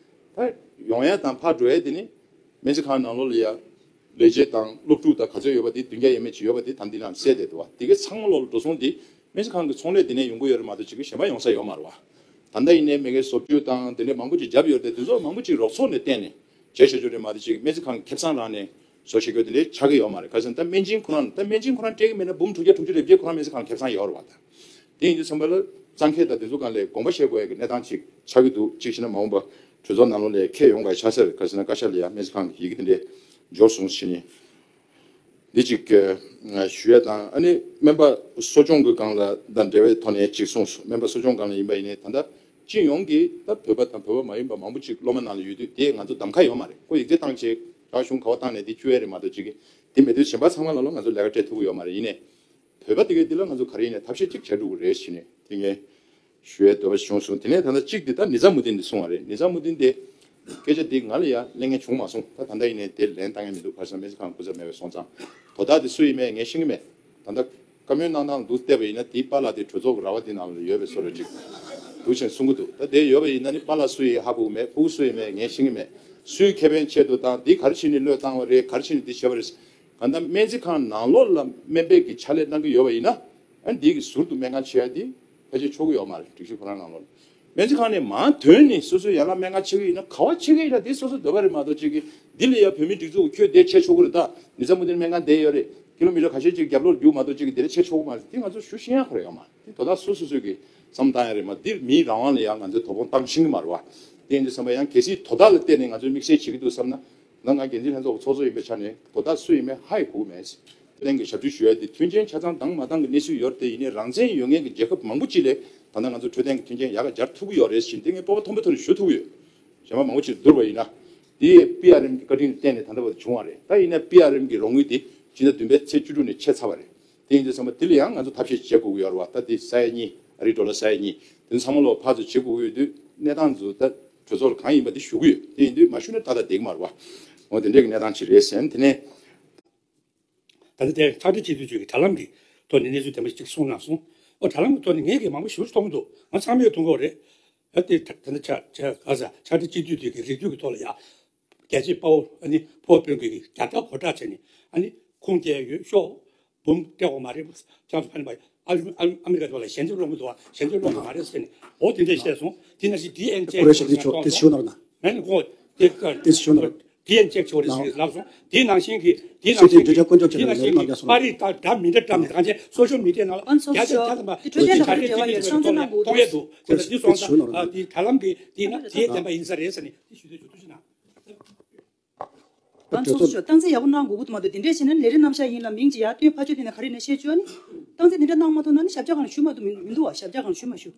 ད་ཡོང་ཡ་དང་ཕར་འགྲོ་ཡ་དེ་ནི་སྨན་རྩིས་ཁང་ནང་ལོགས་ལ་ཡ་ལས་བྱེད་དང་སློབ་ཕྲུག་དང་ག་ཚོད་ཡོད་པ་དེ་བདུན་བརྒྱ་ཡས་མས་ཅིག་ཡོད་པ་དེ་ད་འདི་ནང་གསལ་བསྡད་འདུག་བ། དེ་གའི་ཚང་མ་ལོགས་ལ་འགྲོ་སོང་དེ་སྨན་རྩིས་ཁང་གི་ཚོང་ལས་དེ་ནས་ཡོང་གི་ཡོད་རེད་མ་གཏོགས་ཅིག་གི་གཞན་པ་ཡོང་ས་ཡོད་མ་རེད་བ། ད་ལྟ་ཡིན་ནའི་མི་སྒེར་བཟོ་བཅོས་དང་དེ་འདྲའི་མང་པོ་ཅིག་བརྒྱབ་ཡོད་རེད་དེ་དེ་ཚོ་མང་པོ་ཅིག་རོགས་ཚོགས་ནས་བརྟེན་ནས་བྱས་བྱས་བྱས་རེད་མ་གཏོགས་ཅིག་སྨན་རྩིས་ཁང་གི་ཁེ་བཟང་རང་ནས་བཟོ་བྱེད་དགོས་དེ་འདྲའི་ཆགས་ཀྱི་ཡོད་མ་རེད། ག་ཟེར་ན་ད་སྨན་སྦྱིན་ཁོ་རང་ད་སྨན་སྦྱིན་ཁོ་རང་སྤྲད་ཀྱི་མེད་ན་འབུམ་དྲུག་བརྒྱ་དྲུག་ཅུ་རེ་བརྒྱད་ཁོ་རང་སྨན་རྩིས་ཁང་གི་ཁེ་བཟང་ཡོད་རེད་བ། ད་དེ་ཡིན་དུས་ཙམ་པ་ལ་གཙང་ཁེལ་དང་དེ་ཚོ་སྒང་ལ་དགོངས་པ་བཞེས་དགོས་ཡ་གི་གནས་སྟངས་ཅིག་ཆགས་ཀྱི་འདུག་གཅིག་བྱས་ན་མ་འོངས་པ་གྲོས་ཚོགས་ནང་ལོགས་ལ་ཁེལ་ཡོང་ག་ཆགས་ས་རེད། ག་ཟེར་ན་བཀའ་ཤག་ལ་ཡ་སྨན་རྩིས་ཁང་གི་ཡི་གེ་དེ་འདྲས་འབྱོར་སོང་ཟེར་ནས། འདི་གཅིག་ཞུ་ཡ་དང་ཨ་ནི་སྨན་པ་གསོ་སྐྱོང་གི་སྒང་ལ་དང་འབྲེལ་བའི་ཐོག་ནས་གཅིག་གསུངས་སོང་། སྨན་པ་གསོ་སྐྱོང་སྒང་ལ་ཡིན་པ་ཡིན་ནའི་ད་ལྟ་སྤྱི་ཡོངས་ཀྱི་ད་བོད་པ་དང་བོད་པ་མ་ཡིན་པ་མང་པོ་ཅིག་སློབ་མ་ནང་ལ་ཡོད་དུས་དེ་ང་ཚོ་གདམ་ཁ་ཡོད་མ་རེད། ཁོ་ཡིག་ཚད་བཏང་བྱས་ག་གཞུང་ག་བ་བཏང་ནས་དེ་བཅུག་ཡ་རེད་མ་གཏོགས་ཅིག་གི་དེ་མེད་དུས་གཞན་པ་ཚང་མ་ལ་ལོ་ང་ཚོ་ལས་ཀ་སྤྲད་ཐུབ་ཀྱི་ཡོད་མ་རེད། ཡིན་ནའི་བོད་པ་དེ་གའི་དེ་ལ་ང་ཚོ་ག་རེ་ཡིན་ནའི་ཐབས་ཤེས་གཅིག་བྱ་འགྲོ་གི་རེད་ཟེར་ནས་དེ་ངས་ཞུ་ཡའི་འདོད་པ་བྱུང་སོང་། དེ་ནས་ད་ལྟ་གཅིག་དེ་ད་ནི་ཛ་མུ་དིན་དེ་གསུངས་པ་རེད། ནི་ཛ་མུ་དིན་དེ་སྐད་ཆ་དེ་ང་ལ་ཡ་གླེང་མཁན་བྱུང་མ་སོང་། ད་ད་ལྟ་ཡིན་ནའི་དེ་ལན་བཏང་ཡ་མི་འདུག་ག་ཟེར་ན་སྨན་རྩིས་ཁང་སྐུ་ཚབ་མེད་པའི་སོང་ཙང་དོ་བདག་དེ་སུ་ཡིན་མེད་ངས་ཤེས་ཀྱི་མེད། ད་ལྟ་བཀའ་མོལ་གནང་སྟངས་འདུག་བལྟས་པ་ཡིན་ན་དེའི་པཱ་ལགས་དེ་གྲོས་ཚོགས་ཀྱི་ར་བ་དེ་ནང་ལ་ཡོད་པའི་བཟོ་འདྲ་ཅིག་འདུག་ཅེས་གསུང་གི་འདུག་ད་དེ་ཡོད་པ་ཡིན་ན་ནི་པཱ་ལགས་སུ་ཡིན་ཧ་གོ་གི་མེད། ཕྲུ་གུ་སུ་ཡིན་མེད་ངས་ཤེས་ཀྱི་མེད། སུའི་ཁེ་ཕན་ཆེད་དུ་དང་དེ་ག་རེ་བྱས་ནས་བློས་བཏང་བ་རེད། ག་རེ་བྱས་ནས་འདི་བྱས་པ་རེད། གང་ལྟར་སྨན་རྩིས་ཁང་ནང་ལོགས་ལ་སྨན་པའི་གི་ཕྱག་ལས་གནང་གི་ཡོད་པ་ཡིན་ན་ཨ་འདི་གི་ཟུར་དུ་སྨན་ཁང་ཕྱེ་ཡ་འདི་ཕལ་ཆེར་ཆོག་གི་ཡོད་མ་རེད། སྒྲིག་གཞི་ཁོ་རང་ནང་ལོགས་ལ་སྨན་རྩིས་ཁང་ནས་མང་དོན་ནས་སོ་སོའི་ཡན་ལག་སྨན་ཁང་ཕྱེ་གི་ཡིན་ན་ག་བ་ཕྱེ་གི་ཡིན་ན་འདི་སོ་སོའི་འདོད་པ་རེད་མ་གཏོགས་ཅིག་གི་འདི་ལ་ཡ་བོད་མིའི་སྒྲིག་འཛུགས་ཁྱོད་འདིར་ཕྱེ་ཆོག་གི་རེད། ད་ནི་ཛ་མུ་དིན་སྨན་ཁང་འདིར་ཡོད་རེད། ཀི་ལོ་མི་ཊར་ཁ་ཤས་ཅིག་རྒྱབ་ལོགས་རྒྱུག་མ་གཏོགས་ཅིག་གི་འདིར་ཕྱེ་ཆོག་གི་མ་རེད། འདི་ང་ཚོ་ཞུ་ཤེས་ཡ་ཁོ་རང་ཡོད་མ་རེད། འདི་དོ་བདག་སོ་སོ་སོས་ཀྱི་བསམ་བཏང་ཡ་རེད་མ་འདིར་མིའི་རང་དབང་ལ་ཡང་ང་ཚོས་དོ་དགོང་བཏང་ཤེས་ཀྱི་མ་རེད་བ། དེ་ཡིན་དུས་ཙམ་པ་ཡང་གལ་སྲིད་དོ་བདག་ལ་བལྟས་ནས་ང་ཚོས་དམིགས་བསལ་བྱེད་ཀྱི་འདུག་བསམ་ན། ད་ང་འགན་འཛིན་ལྷན་ཚོགས་ཀྱི་ཚོགས་གཙོ་ཡིན་པའི་ཆ་ནས་དོ་བདག་སུ་ཡིན་མིན་ཧ་ཡང་གོ་གི་མེད། འཕྲོད་བསྟེན་གྱི་ཞབས་ཞུ་ཞུ་ཡ་དེ་མཐུན་རྐྱེན་ཆ་ཚང་དང་མ་འདང་གི་གནས་ཚུལ་ཡོད་རེད་དེ། ཡིན་ནའི་རང་བཙན་ཡོད་མཁན་གྱི་རྒྱལ་ཁབ་མང་པོ་ཅིག་ལས་ད་ལྟ་ང་ཚོ་འཕྲོད་བསྟེན་གྱི་མཐུན་རྐྱེན་ཡག་ག་སྦྱར་ཐུབ་ཀྱི་ཡོད་རེད་ཟེར་དེ་ངས་སྤོབས་པ་མཐོན་པོ་ཐོག་ནས་ཞུ་ཐུབ་ཀྱི་ཡོད། གཞན་པ་མང་པོ་ཅིག་བསྡུར་བ་ཡིན་ན། དེ་པི་ཨར་ཨེམ་གྱི་བཀའ་དྲིན་ལ་བརྟེན་ནས་ད་ལྟ་བར་དུ་བྱུང་བ་རེད། ད་ཡིན་ན་པི་ཨར་ཨེམ་གྱི་རོགས་དངུལ་དེ་སྤྱི་ཟླ་བདུན་པའི་ཚེས་བཅུ་དྲུག་ནས་ཆད་ཚར་བ་རེད། དེ་ཡིན་དུས་ཙམ་པ་དེ་ལ་ཡང་ང་ཚོ་ཐབས་ཤེས་བྱེད་དགོས་ཀྱི་ཡོད་རེད་བ། ད་དེ་ས་ཡ་གཉིས་ཨ་རིའི་ཌོ་ལར་ས་ཡ་གཉིས་དེ་ཚང་མ་ལོག་ཕར་ཚུར་བྱེད་དགོས་ཀྱི་ཡོད་དུས་གནས་སྟངས་ཚོ་ད་གྲོས་ཚོགས་ལ་གང་ཡིན་པ་དེ་ཞུ་གི་ཡོད། དེ་ཡིན་དུས་མ་ཞུ་ན་ཏག་ཏག་བསྡད་ཀྱི་མ་རེད་བ། འོ་དེ་འདྲས་ཀྱི་གནས་སྟངས་ཅིག་རེད་ཟེར་ནས་དེ་ནས། ད་ལྟ་དེ་ཕྱག་བྲིས་སྤྱི་འཐུས་ཚོས་ཀྱི་དྲ་ལམ་གྱི་ཐོག་ནས་གནས་ཚུལ་བདེན་པ་ཞིག་གསུངས་གནང་སོང་། ཨོ་དྲ་ལམ་གྱི་ཐོག་ནས་ངས་ཀྱི་མང་པོ་ཞེ་པོ་ཅིག་མཐོང་གི་འདུག་ང་ཚང་མས་མཐོང་གི་ཡོད་རེད། ཨ་དེ་ད་ད་ལྟ་ཕྱག་ཕྱག་ག་ས་ཕྱག་བྲིས་སྤྱི་འཐུས་དེ་གི་རིགས་རྒྱུད་ཀྱི་ཐོག་ལ་ཡ། རྒྱལ་གཅེས་དཔའ་བོ་ཨ་ནི་ཕོ་དཔོན་གྱི་རྒྱ་སྟག་གོ་ཁྲག་བྱས་ནས་ཨ་ནི་ཁུངས་སྐྱེལ་ཡོད་ཤོག་འབུམ་སྤྲད་དགོས་མ་རེད། ཅང་སུ་ཕན་པ་ཨ་ཨ་ཨ་མི་རི་ཀ་ཐོག་ལ་ཞལ་འདེབས་སློང་གི་འདུག་བ། ཞལ་འདེབས་སློང་གི་མ་རེད་ཟེར་ནས་འོ་དེ་འདྲས་བཤད་སོང་། དེ་ནང་བཞིན་ཌི་ཨེན་ཅེག་ཀོ་རེ་ཤ་དེ་ཆོ་དེ་ཆོ་ནོར་ན། ཨ་ནི་ཁོ་དེ་ཀ་དེ་ཆོ་ནོར་ན། ཌི་ཨེན་ཅེག་ཆོག་རེད་ཟེར་ལབ་སོང་། དེ་ནང་བཞིན་གྱི་དེ་ནང་བཞིན་གྱི་དེ་ནང་བཞིན་གྱི་པར་རིས་དང་འདྲ་མི་འདྲ་བཀྲམ་ནས་གང་བྱས་སོ་ཤལ་མི་ཌི་ཡའི་ནང་ལ་བརྒྱ་ཆ་བརྒྱ་ཐམ་པ་དེ་ཆོ་ཆ་རེད་ཅེས་ཉེས་པའི་ཐོག་ལ་གཏོང་གི་འདུག་དེ་ལ་དེ་སོང་ཙང་ཨ་དེ་དྲ་ལམ་གྱི་དེ་ན་དེའི་བདེན་པ་ཡིན་ས་རེད་ཟེར་ནས་དེ་ཞུ་འདོད་བྱུང་། ཐུགས་རྗེ་གནང་། ང་ཚོགས་གཙོ་མཆོག་སྟངས་འཛིན་ཡག་པོ་གནང་དགོས་ཀྱི་འདུག་མ་གཏོགས་དེ་འདྲས་བྱས་ན་ལས་རིམ་རྣམ་གཞག་ཡིན་ལ་མིང་ཅིག་ཡར་བཏོན་ཕར་ཕྱོགས་དེ་ནས་ག་རེ་ནས་བཤད་བཅུག་ཨ་ནི་སྟངས་འཛིན་དེ་འདྲ་གནང་མ་ཐུབ་ན་ནི་ཞབས་བཅགས་སྒང་ཞུ་མ་ཐུབ་མི་མི་འདུག་བ། ཞབས་བཅགས་སྒང་ཞུ་མ་ཞུ།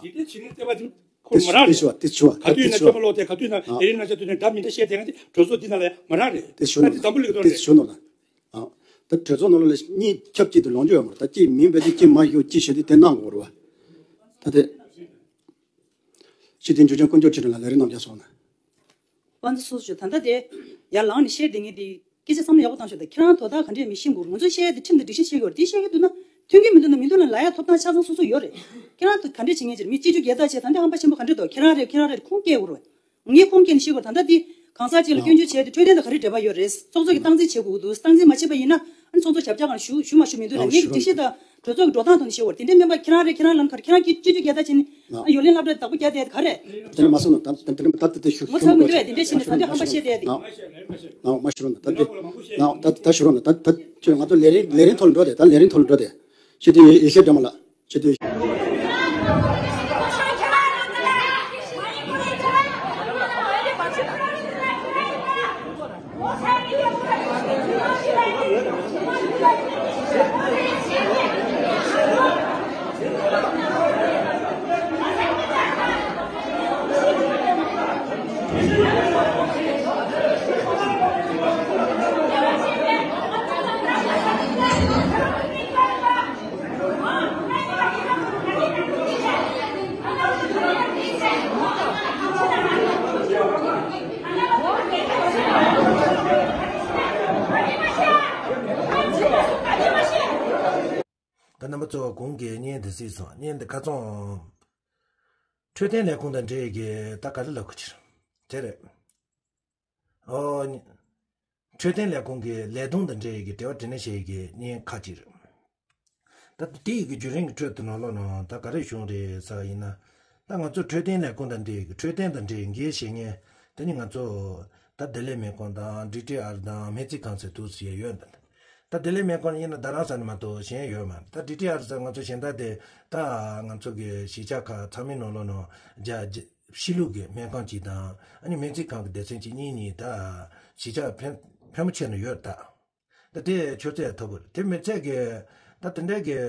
དེ་འདྲས་བྱས་ན་ལྟེ་བ་དེ་ཁོ་མ་རག་རེད། དེ་ཞུ་བ་དེ་ཞུ་བ་ག་དུས་ན་སྤྱི་མོ་ལོག་དེ་ག་དུས་ན་ཨ་ལས་རིམ་རྣམ་གཞག་དུས་ན་འདྲ་མི་འདྲ་བཤད་དེ་ང་དེ་གྲོས་ཚོགས་འདི་ན་ལ་མ་རག་རེད། དེ་ཞུ་ན་ད་དེ་འཛམ་བུ་གླིང་གི་ཐོག་དེ་རེད། ཞུ་ན་ད་ཨ་ད་གྲོས་ཚོགས་ནང་ལ་གཉིས་ཁྱབ་གཅིག་ཏུ་ལོངས་སྤྱོད་ཡོད་མ་རེད། ད་གཅིག་མིན་པའི་དེ་གཅིག་མ་ཞུ་གཅིག་ཞུ་དེ་དེ་གནང་དགོས་རེད་བ། ད་དེ། སྤྱི་འཐུས་འཇུ་ཆེན་དཀོན་མཆོག་ཆོས་སྒྲོན་ལགས་ལས་རིམ་གནང་རྒྱ་སོང་ན། དཔལ་ལྡན་སོ་སོ་ཆོས་ད་ལྟ་དེ་ཡར་ལངས་ནས་བཤད་བསྡད་མཁན་དེ་སྐད་ཆ་བསམ་བློ་ཡག་པོ་བཏང་ཤོག་དང་། ཁྱེད་རང་དོ་བདག་ག་འདྲས་མི་ཤེས་འགོ། ང་ཚོས་བཤད་ཡ་དེ་ཁྲིམས་དང་སྒྲིག་གཞི་ཤེས་དགོས་རེད། དེ་ཤེས་ཀྱི་འདུག་ན་མཐུན་གྱི་མི་འདུག་ན་མི་འདུག་ན་ལབ་ཡ་ཐོབ་ཐང་ཆ་ཚང་སོ་སོ་ཡོད་རེད། ཁྱེད་རང་དེ་ག་འདྲས་བྱེད་མཁན་ཅིག་རེད། མི་སྤྱི་སྤྱོད་རྒྱལ་ཚབ་བྱས་ད་འདི་ཧམ་པ་ཆེན་པོ་ག་འདྲས་འདུག་ཁྱེད་རང་རེད་ཁྱེད་རང་རེད་ཁུངས་སྐྱེལ་དགོས་རེད། ངས་ཁུངས་སྐྱེལ་ནས་ཤེས་དགོས། ད་ལྟ་འདི་གང་ཟག་ཅིག་ལ་སྐྱོན་བརྗོད་བྱས་ཏེ་འཕྲོད་བསྟེན་དང་ག་རེ་འབྲེལ་བ་ཡོད་རེད། ཚོགས་གཙོ་གིས་སྟངས་འཛིན་བྱེད་དགོས་ཀྱི་འདུག་སྟངས་འཛིན་མ་བྱས་པ་ཡིན་ན་ཨ་ནི་ཚོགས་གཙོ་ཞབས་བཅགས་སྒང་ཞུ་ཞུ་མ་ཞུ་མི་འདུག་ལ། ངེད་ཀྱི་སྒྲིག་གཞི་དང་གྲོས་ཚོགས་ཀྱི་འགྲོ་སྟངས་ཐོག་ནས་བཤད་དགོས་རེད། དེ་འདྲའི་སྨན་པ་ཁྱེད་རང་རེད་ཁྱེད་རང་ལབ་ན་ག་རེ། ཁྱེད་རང་སྤྱི་སྤྱི་སྤྱོད་རྒྱལ་ཚབ་བྱས་ནས་ཨ་ཡོ་ལན་སློབ་གྲྭ་བདག་པོ་རྒྱག་བསྡད་དེ་ག་རེ། དེ་ནི་མ་སོང་ན་ད་ད་ད་ད་ད་ཞུ་ངོ་ཚ་མི་འདུག་བས། དེ་འདྲས་བྱས་ནས་ད་འདི་ཧམ་པ་བཤད་བསྡད་དེ། ནང་མ་ཞུ་རོགས་ན་ད་འདི་ནང་ད་ད་ཞུ་རོགས་ན་ད་ད་ད་ཁྱོད་ང་ཚོ་ལས་རིམ་ལས་རིམ་ཐོག་ལ་འགྲོ་དེ་ད་ལས་རིམ་ཐོག་ལ་འགྲོ་དེ་ཁྱེད་དེ་ཡེ་ཤེས་སྒྲོལ་མ་ལགས། ཁྱེད་དེ། ད་རྣམ་པ་ཚོ་གོང་གི་བརྙན་དེ་གཟིགས་སོང་། བརྙན་དེ་ཁ་སང་འཕྲོད་བསྟེན་ལས་ཁུངས་དང་འབྲེལ་གྱི་ད་ག་རེ་ལབ་དགོས་ཀྱི་རེད། དེ་རེད། ཨོ། འཕྲོད་བསྟེན་ལས་ཁུངས་ཀྱི་ལས་དོན་དང་འབྲེལ་གྱི་འབྲེལ་བ་དྲི་ལན་བྱེད་ཀྱི་བརྙན་ཁག་ཅིག་རེད། ད་དེ་ཡི་གི་བརྒྱུད་རིམ་གྱི་ཁྲོད་དུ་ནང་ལོགས་ནང་ད་ག་རེ་བྱུང་རེད་ཟེར་བ་ཡིན་ན། ད་ང་ཚོ་འཕྲོད་བསྟེན་ལས་ཁུངས་དང་འབྲེལ་གྱི་འཕྲོད་བསྟེན་དང་འབྲེལ་འགན་བཞེས་མཁན་དེ་ནི་ང་ཚོ་ད་བདེ་ལེགས་སྨན་ཁང་དང་ཌི་ཊི་ཨར་དང་སྨན་རྩིས་ཁང་ཟེར་འདུག་ཟེར་ཡོད་འདི། ད་བདེ་ལེགས་སྨན་ཁང་ཡིན་ན་རྡ་རམ་ས་ནས་མ་གཏོགས་གཞན་ཡོད་མ་རེད། ད་ཌི་ཊི་ཨར་ཟེར་ང་ཚོ་གཞན་དག་དེ་ད་ང་ཚོ་གི་གཞིས་ཆགས་ཁག་ཚང་མའི་ནང་ལོགས་ནང་རྒྱ་རྒྱ་གཤིས་ལུགས་ཀྱི་སྨན་ཁང་གཅིག་དང་ཨ་ནི་སྨན་རྩིས་ཁང་གི་སྡེ་ཚན་གཅིག་གཉིས་གཉིས་ད་གཞིས་ཆགས་ཕན་ཕན་པོ་ཆེ་ནས་ཡོད་ད། ད་དེ་ཆུ་ཚད་མཐོ་པོ་རེད། དེ་མི་ཚད་ཀྱི་ད་དེ་འདྲའི་གི་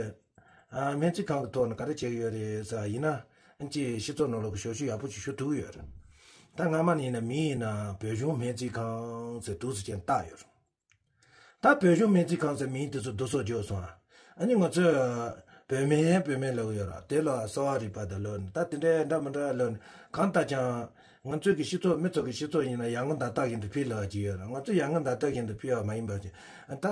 ཨ་སྨན་རྩིས་ཁང་གི་ཐོག་ནས་ག་རེ་བྱེད་ཀྱི་ཡོད་རེད་ཟེར་བ་ཡིན་ན། ཨ་ཅེ་སྤྱི་ཚོགས་ནང་ལོགས་ཀྱི་ཞབས་ཞུ་ཡག་པོ་ཅིག་ཞུ་ཐུབ་ཀྱི་ཡོད་རེད། ད་སྔ་མ་ནས་ཡིན་ན་མི་ཡིན་ན་བོད་གཞུང་སྨན་རྩིས་ཁང་ཟེར་འདུག་ཟེར་ཅན་བཏགས་ཡོད་རེད། ད་བོད་གཞུང་སྨན་རྩིས་ཁང་ཟེར་མིང་དེ་ཚོ་བསྡུ་གསོག་བྱས་སོང་ཨ། ཨ་ནི་ང་ཚོས་བོད་སྨན་བོད་སྨན་ལབ་ཀྱི་ཡོད་ར། དེ་ལ་གསོ་བ་རིག་པ་དང་ལོན་ད་དེ་འདྲའི་འདྲ་མི་འདྲ་ལོན་གང་ལྟར་ཀྱང་། ང་ཚོའི་གི་སྤྱི་ཚོགས་མི་ཚོ་གི་སྤྱི་ཚོགས་ཡིན་ན་ཡར་ངོ་ཟླ་རྟགས་བཞིན་དུ་ཕུལ་ལབ་ཀྱི་ཡོད་ར། ང་ཚོ་ཡར་ངོ་ཟླ་རྟགས་བཞིན་དུ་ཕུལ་བ་མ་ཡིན་པ་ཅིག་ད་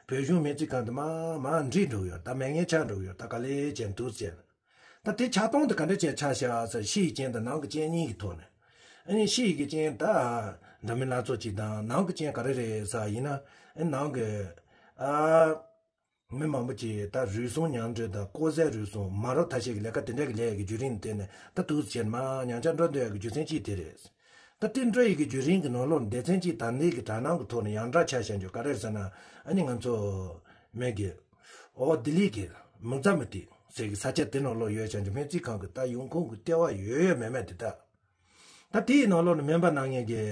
བོད་གཞུང་སྨན་རྩིས་ཁང་དུ་མར་མར་འགྲིག་འགྲོ་གི་ཡོད། ད་མེད་མཁན་ཆགས་འགྲོ་གི་ཡོད། ད་ག་ལེ་བྱས་འདུག་ཟེར། ད་དེ་ཆགས་སྟངས་དེ་ག་འདྲ་བྱས་ཆགས་ཤག་ཟེར་ཕྱི་ཡི་རྐྱེན་དང་ནང་གི་རྐྱེན་གཉིས་ཀྱི་ཐོག་ནས། ཨ་ནི་ཕྱི་ཡི་གི་རྐྱེན་ད་འདྲ་མིན་སྣ་ཚོགས་ཅིག་དང་ནང་གི་རྐྱེན་ག་རེ་རེད་ཟེར་བ་ཡིན་ན། ཨ་ནི་ནང་གི་ཨ། མི་མང་པོ་ཅིག་ད་རུལ་སུངས་མྱང་འདྲེ་དང་ལྐོག་ཟ་རུལ་སུངས་མ་རབས་ཐ་ཤལ་གྱི་ལས་ཀ་དེ་འདྲ་གི་ལས་ཀྱི་བརྒྱུད་རིམ་བརྟེན་ནས་ད་དུས་ཚོད་མར་ཉམས་ཆག་འགྲོ་འདོད་ཀྱི་རྒྱུ་མཚན་གཅིག་དེ་རེད། ད་དེ་འགྲོ་ཡི་གི་བརྒྱུད་རིམ་གྱི་ནང་ལོགས་སྡེ་ཚན་གཅིག་དང་ལས་ཀྱི་དྲ་སྣང་གི་ཐོག་ནས་ཡང་བསྒྲགས་ཆགས་བཞག་རྒྱུ་ག་རེ་རེད་ཟེར་ན། ཨ་ནི་ང་ཚོ་མེད་ཀྱི་ཨོ་ལྡི་ལི་གི་མུ་ཛ་མུ་ཏི་ཟེར་གི་ས་ཆ་དེ་ནང་ལོགས་ཡོད་བཞག་རྒྱུ་སྨན་རྩིས་ཁང་གི་ད་ཡོང་ཁུངས་ཀྱི་ལྟེ་བ་ཡོད་ཡོད་མེད་མེད་དེ་ད། ད་དེའི་ནང་ལོགས་ནས་སྨན་པ་གནང་མཁན་གྱི་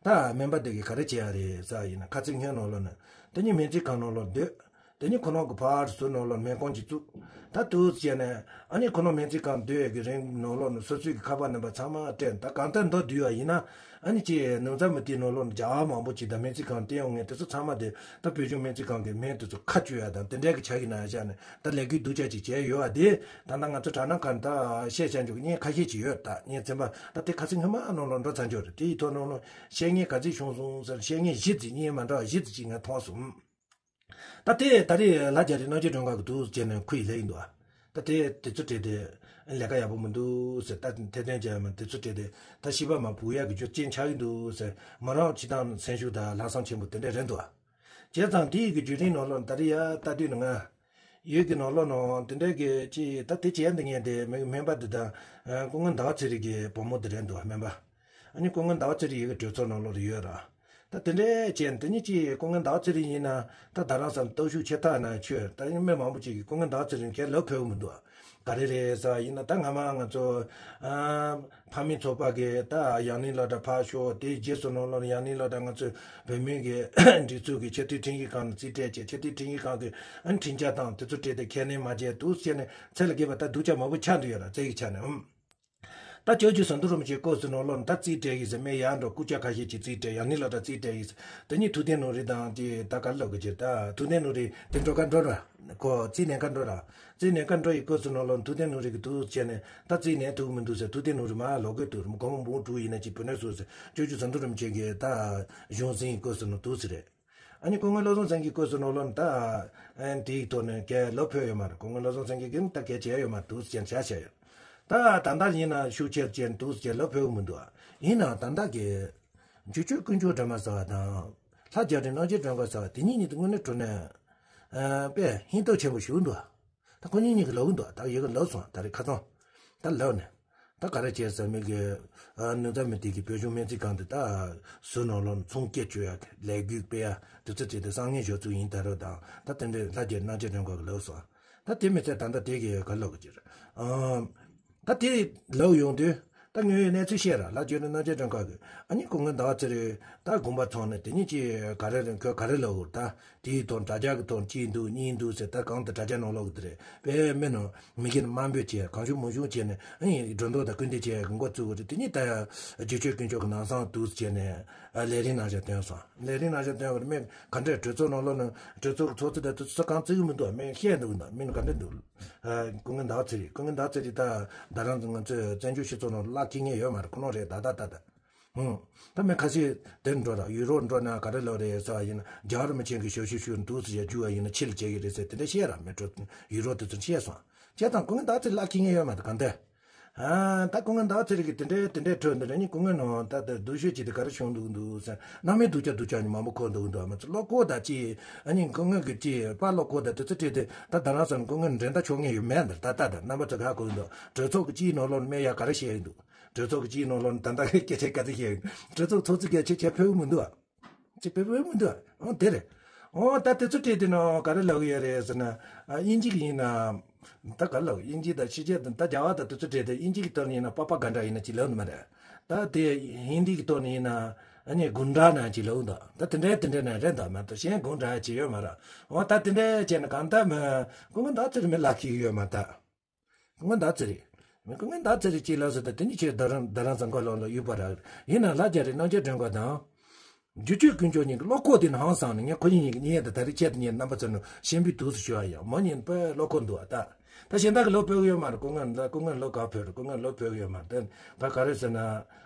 ད་སྨན་པ་དེ་གིས་ག་རེ་བྱེད་ཡ་རེད་ཟེར་བ་ཡིན་ན། ཁ་ཚིག་སྔོན་ནང་ལོགས་ནས་དེ་ནི་སྨན་རྩིས་ཁང་ནང་ལོགས་སྡོད། དེ་ནི་ཁོ་རང་གི་ཕར་ཟུར་ནང་ལོགས་སྨན་ཁང་ཅིག་བཙུགས། ད་དུས་བྱས་ནས་ཨ་ནི་ཁོ་རང་སྨན་རྩིས་ཁང་སྡོད་ཡ་གི་རིང་ནང་ལོགས་ནས་སོ་སོའི་གི་ཁ་པར་ནམ་བར་ཚང་མ་སྤྲད། ད་གང་ལྟར་མདོར་བསྡུས་པ་ཡིན་ན་ཨ་ནི་ཅིག་མུ་ཛ་མུ་ཏི་ནང་ལོགས་ནས་རྒྱ་གར་མང་པོ་ཅིག་དང་སྨན་རྩིས་ཁང་བསྟེན་ཡོང་མཁན་དེ་ཚོ་ཚང་མ་དེ་ད་བོད་གཞུང་སྨན་རྩིས་ཁང་གི་སྨན་དེ་ཚོ་ཁ་གཅོད་ཡ་དང་དེ་འདྲའི་གི་ཆ་གི་ནང་བཞག་ནས་ད་ལས་འགུལ་སྡུག་ཅག་ཅིག་བྱས་ཡོད་པ་དེ། ད་ལྟ་ང་ཚོ་དྲ་སྣང་ཁང་ད་བཤད་བྱ་འཇུག་བརྙན་ཁ་ཤས་ཅིག་ཡོད། ད་བརྙན་ཚན་པ་ད་དེ་ཁ་སང་སྔོན་མ་ནང་ལོགས་འགྲོ་ཚར་འཇོག་རེད། དེ་ཡི་ཐོག་ནང་ལོགས་བཤད་མཁན་ག་ཚོད་བྱུང་སོང་ཟེར། བཤད་མཁན་བཞི་ཙམ་བརྙན་མ་འདྲ་བ་བཞི་ཙམ་ཅིག་ངས་མཐོང་སོང་། ད་དེ་ད་རེས་ལ་རྒྱ་རི་རྣམ་རྒྱལ་སྒྲོན་དཀར་གི་འདུག་ཅེས་ནས་ཁུ་ཡི་ལས་ཡིན་འདུག་ད་དེ་དེ་ཚོ་བྲིས་ཏེ་ལས་ཀ་ཡག་པོ་མི་འདུག་ཟེར། ད་ཐེ་ཐེན་ཅན་མ་དེ་ཚོ་བྲིས་ཏེ་ད་ཤི་པ་མ་བུ་ཡག་གི་རྒྱུ་རྐྱེན་ཆགས་ཀྱི་འདུག་ཟེར། མོ་རང་སྤྱི་བཏང་སེམས་ཤུགས་དང་ལྷག་བསམ་ཆེན་པོ་དེ་འདྲ་རེད་འདུག་བྱས་ཙང་དེ་ཡི་གི་བརྒྱུད་རིམ་ནང་ལོགས་ད་རེས་ཡ་ལྟ་དུས་ནི་ང་ཡུལ་གྱི་ནང་ལོགས་ནང་དེ་འདྲའི་གི་ཅི་ད་དེ་བྱས་འདི་ངས་དེ་མི་སྨན་པ་འདི་དང་སྐུ་ངོ་ཟླ་བ་ཚེ་རིང་གི་བུ་མོ་འདི་རེད་འདུག་སྨན་པ། ཨ་ནི་སྐུ་ངོ་ཟླ་བ་ཚེ་རིང་ཡི་གི་གྲོས་ཚོགས་ནང་ལོགས་ཡོད་ར། ད་དེ་འདྲའི་བྱས་འདི་ནི་ཅི་སྐུ་ངོ་ཟླ་བ་ཚེ་རིང་ཡིན་ན་ད་རྡ་རམ་ས་ལ་སྟོབས་ཤུགས་ཆེ་ཐག་ན་ཆོད། ད་ཡིན་མི་མང་པོ་ཅིག་གིས་སྐུ་ངོ་ཟླ་བ་ཚེ་རིང་ཁས་ལབ་ཕོད་གི་མི་འདུག་ག་རེ་རེད་ཟེར་བ་ཡིན་ན་ད་སྔ་མ་ང་ཚོ་ཨ་ཕ་མའི་ཚོགས་པ་གིས་ད་ཡང་སྙིང་སློབ་གྲྭ་ཕར་ཞོག་དེའི་རྗེས་སུ་ནང་ལོགས་ཡང་སྙིང་སློབ་གྲྭ་ང་ཚོའི་བོད་མིའི་གི་སྒྲིག་འཛུགས་ཀྱི་ཆེས་མཐོའི་ཁྲིམས་ཞིབ་ཁང་ནས་རྩིས་སྤྲད་བྱས་ཆེས་མཐོའི་ཁྲིམས་ཞིབ་ཁང་གིས་ཨ་ཁྲིམས་འཆར་དང་དེ་ཚོ་སྤྲད་དེ་ཁས་ལེན་མ་བྱས་འདུག་ཟེར་ནས་ཚད་ལས་བརྒལ་བ་ད་སྡུག་ཅག་མང་པོ་ཆགས་འདུག་ཡོད་ར་རྩ་བའི་ཆ་ནས་ཨང་། ད་ཅོ་ཅོ་ཟམ་གདོང་རིན་པོ་ཆེའི་སྐབས་སུ་ནང་ལོགས་ནས་ད་རྩིས་སྤྲད་ཡིན་ཟེར། མི་ཡར་འགྲོ། སྐུ་ཆ་ཁ་ཤས་ཀྱིས་རྩིས་སྤྲད། ཡང་ནི་ལ་ད་རྩིས་སྤྲད་ཡིན་ཟེར། དེ་ནས་ཐུབ་བསྟན་ནོར་བུ་དང་དེ་ད་ག་ལབ་གི་ཅིག་ད་ཐུབ་བསྟན་ནོར་བུ་དེ་འགྲོ་ག་འགྲོ་ར། ཁོ་རྩིས་ལེན་ག་འགྲོ་ར། རྩིས་ལེན་ག་འགྲོ་ཡི་སྐབས་སུ་ནང་ལོགས་ནས་ཐུབ་བསྟན་ནོར་བུ་གིས་འདུག་བྱས་ནས་ད་རྩིས་ལེན་ཐུབ་མི་འདུག་ཟེར། ཐུབ་བསྟན་ནོར་བུ་མར་ལོག་གི་འདུག་སྒོར་མོ་འབུམ་དྲུག་ཡིན་ན་ཅིག་བུད་ནས་སོང་ཟེར། ཅོ་ཅོ་ཟམ་གདོང་རིན་པོ་ཆེ་གིས་ད་གཞུང་འཛིན་ཡི་སྐབས་སུ་ནང་འདུག་ཟེར་རེད། ཨ་ནི་སྐུ་ངོ་བློ་བཟང་སེང་གེའི་སྐབས་སུ་ནང་ལོགས་ནས་ད་ཨ་ནི་དེའི་ཐོག་ནས་ག་ལབ་ཕོད་ཡོད་མ་རེད། སྐུ་ངོ་བློ་བཟང་སེང་གེ་གིས་ནི་ད་ག་བྱས་ཡོད་མ་འདུག་ཟེར་བྱས་བྱས་ཡོད། ད་ད་ལྟ་ཡིན་ན་ཤུགས་ཆེར་བྱས་འདུག་ཟེར་ལབ་ཕོད་གི་མི་འདུག་ཨ་ཡིན་ནའང་ད་ལྟ་གི་འཇུ་ཆོས་དཀོན་མཆོག་སྒྲོལ་མ་ཟེར་བ་དང་ལྷ་རྒྱ་རི་རྣམ་རྒྱལ་སྒྲོལ་དཀར་ཟེར་བ་དེ་གཉིས་གཉིས་དེ་དངོས་གནས་དྲང་གནས་ཨ་དཔེ་ཧིང་སྟོབས་ཆེན་པོ་ཞིག་འདུག་ད་ཁོ་གཉིས་གཉིས་ཀྱིས་ལབ་གི་འདུག་ད་ཡི་གེ་ལབ་སོང་། ད་རེས་ཁ་སང་ད་ལབ་ནས། ད་ག་རེ་བྱས་ཟེར་མི་གི་ཨ་ནུ་ཚ་མི་དེ་གི་བོད་གཞུང་སྨན་རྩིས་ཁང་དེ་ད་ཟུར་ནང་ལོགས་ནས་ཚོང་སྐད་བཅོལ་ཡ་གི་ལས་འགུལ་སྤེལ་ཡ་དུས་ཚོད་བྱས་ཏེ་བསམ་ངན་ཞོར་ཚུགས་ཡིན་ད་རོ་དང་། ད་དེ་འདྲའི་ལྷ་རྒྱལ་རྣམ་རྒྱལ་སྒྲོལ་དཀར་གི་ལབ་སོང་། ད་དེ་མི་ཚད་ད་ལྟ་དེ་གི་ག་ལབ་གི་ཅིག་རེད། ཨ་ད་དེ་ལབ་ཡོང་དུས་ད་དངོས་ཡོད་གནས་ཚུལ་བཤད་ར། ལྷ་རྒྱལ་རི་རྣམ་རྒྱལ་སྒྲོལ་དཀར་གི་ཨ་ནི་སྐུ་ངོ་ཟླ་བ་ཚེ་རིང་ད་དགོངས་པ་ཚོམས་ནས་དེ་གཉིས་ཀྱིས་ག་རེ་རེད་ཁོས་ག་རེ་ལབ་དགོས་ད། དེའི་ཐོག་དྲ་རྒྱ་གི་ཐོག་གཅིག་འདུག་གཉིས་འདུག་ཟེར། ད་གང་དུ་དྲ་རྒྱ་ནང་ལོགས་ཀྱི་དེ་རེད། དཔེ་མི་ནང་མི་གིས་དམའ་འབེབས་བྱས། གང་བྱུང་མང་བྱུང་བྱས་ནས་ཨ་ནི་སྒྲོ་འདོགས་དང་སྐུལ་འདེད་བྱས་འགོ་བཙུགས་པ་རེད། དེ་ནས་ད་ཡང་རྗེ་ཆོས་དཀོན་མཆོག་གི་ནང་སང་འདུག་བྱས་ནས་ལས་རིམ་ནང་བཞིན་བཏོན་སོང་། ལས་རིམ་ནང་བཞིན་བཏོན་པར་མི་ག་འདྲས་གྲོས་ཚོགས་ནང་ལོགས་ནས་གྲོས་ཚོགས་ཀྱི་ཚོགས་གཙོ་དང་དུས་ཚོད་གང་བརྩི་གི་མི་འདུག་མི་བཤད་འདུག་འདུག་མི་ག་འདྲས་འདུག་སྐུ་ངོ་ཟླ་བ་ཚེ་རིང་། སྐུ་ངོ་ཟླ་བ་ཚེ་རིང་ད་ད་རང་ང་ཚོའི་བཙན་བྱོལ་སྤྱི་ཚོགས་ནང་བླ་འཁྱེར་མཁན་ཡོད་མ་རེད། ཁོ་རང་རེད་ད་ད་ད་ད། ཧུང་། ད་མི་ཁ་ཤས་དེར་འགྲོ་ར། ཡུ་རོབ་འགྲོ་ན་ག་རེ་ལབ་རེད་ཟེར་བ་ཡིན་ན། རྒྱལ་བ་རིན་པོ་ཆེ་གི་ཞབས་ཞུ་ཞུ་འདུག་ཟེར་ཡ་རྒྱུ་བ་ཡིན་ན་ཕྱི་ལ་བྱེད་ཀྱི་རེད་ཟེར་དེ་འདྲ་བཤད་ར། མི་འགྲོ་ཡུ་རོབ་དེ་ཚོར་བཤད་སོང་། བྱས་ཙང་སྐུ་ངོ་ཟླ་བ་ཚེ་རིང་བླ་འཁྱེར་མཁན་ཡོད་མ་རེད་གང་ལྟར། ཨ་ད་སྐུ་ངོ་ཟླ་བ་ཚེ་རིང་གིས་དེ་འདྲའི་དེ་འདྲའི་ཁྲོད་འདི་རེད། ནི་སྐུ་ངོ་ནང་ད་ལྟ་སྡུག་ཤོས་ཅིག་དེ་ག་རེ་བྱུང་འདུག་འདུག་ཟེར། སྣང་མེད་སྡུག་ཅག་སྡུག་ཅག་ནི་མང་པོ་གོ་འདུག་འདུག་ཨ་མ་ཚོ་བློ་ཁོག་ད་ཅི་ཨ་ནི་སྐུ་ངོ་གི་ཅི་པ་བློ་ཁོག་ད་དུས་ཚོད་སྤྲད་དེ་ད་ད་རང་ས་ནས་སྐུ་ངོ་འགྲན་ཟླ་ཆོག་མཁན་ཡོད་མེད་འདིར་ད་ལྟ་ད་རྣམ་པ་ཚོ་ག་གོ་འདུག་གྲོས་ཚོགས་ཀྱི་སྤྱིའི་ནང་ལོགས་ནས་མི་ཡ་ག་རེ་བཤད་ཀྱི་འདུག་གྲོས་ཚོགས་ཀྱི་སྤྱིའི་ནང་ལོགས་ནས་ད་ལྟ་སྐད་ཆ་ག་ཚོད་བཤད་ཡོད། གྲོས་ཚོགས་ཚོགས་གཙོས་སྐད་ཆ་བཤད་ཕོད་ཀྱི་མི་འདུག་ཨ། ཅིག་ཕོད་ཕོད་མི་འདུག་ཨ། འོ་དེ་རེད། འོ་ད་དེ་ཚོ་བྲིས་དེ་ནང་ག་རེ་ལབ་ཀྱི་ཡོད་རེད་ཟེར་ན། ཨ་དབྱིན་ཇི་གི་ཡིན་ན་ད་ག་རེ་ལབ། དབྱིན་ཇི་དང་ཕྱི་རྒྱལ་དང་ད་རྒྱ་གར་དང་དེ་ཚོ་བྲིས་དེ་དབྱིན་ཇི་གི་ཐོག་ནས་ཡིན་ན་པ་པ་ག་འདྲ་ཡིན་ན་ཅིག་ལབ་ནི་མ་རེད། ད་དེ་ཧིན་དི་གི་ཐོག་ནས་ཡིན་ན་ཨ་ནི་གུན་ཌ་ན་ཅིག་ལབ་འདུག་ད་དེ་འདྲའི་དེ་འདྲའི་ནང་རེད་འདུག་མ་གཏོགས་གཞན་གུན་ཌ་ཅིག་ཡོད་མ་རེད། འོ་ད་དེ་འདྲའི་བྱས་ན་གང་ལྟར་མི་སྐུ་ངོ་ཟླ་བ་ཚེ་རིང་མི་ལབ་ཀྱི་ཡོད་མ་ད། སྐུ་ངོ་ཟླ་བ་ཚེ་རིང་། མི་སྐུ་ངོ་ཟླ་བ་ཚེ་རིང་ཅིག་ལབ་ཟེར་ད་དེ་ནི་ཁྱོད་རྡ་རམ་རྡ་རམ་ས་མཁར་ལོག་ལ་ཡོད་པ་ར། ཡིན་ན་ལྷ་རྒྱ་རི་རྣམ་རྒྱལ་སྒྲོལ་དཀར་དང་། རྗེ་ཆོས་དཀོན་མཆོག་གཉིས་ཀྱི་བློ་ཁོག་དེ་ནི་ཧང་སང་ནས་ངས་ཁོ་གཉིས་གཉིས་ཀྱི་གཉེན་དང་ད་རེས་ཆེད་དུ་ངས་རྣམ་པ་ཚོ་ནང་ཤན་པའི་དུས་སུ་ཞུ་བ་ཡང་མོ་གཉིས་དཔེ་བློ་ཁོག་འདུག་བ་ད། ད་གཞན་དག་གི་ལོ་ཕོད་ཀྱི་ཡོད་མ་རེད། སྐུ་ངོ་ལ་སྐུ་ངོ་ལོ་ག་ཕོད་རེད། སྐུ་ངོ་ལོ་ཕོད་ཀྱི་ཡོད་མ་རེད། ད་ག་རེ་ཟེར་ན།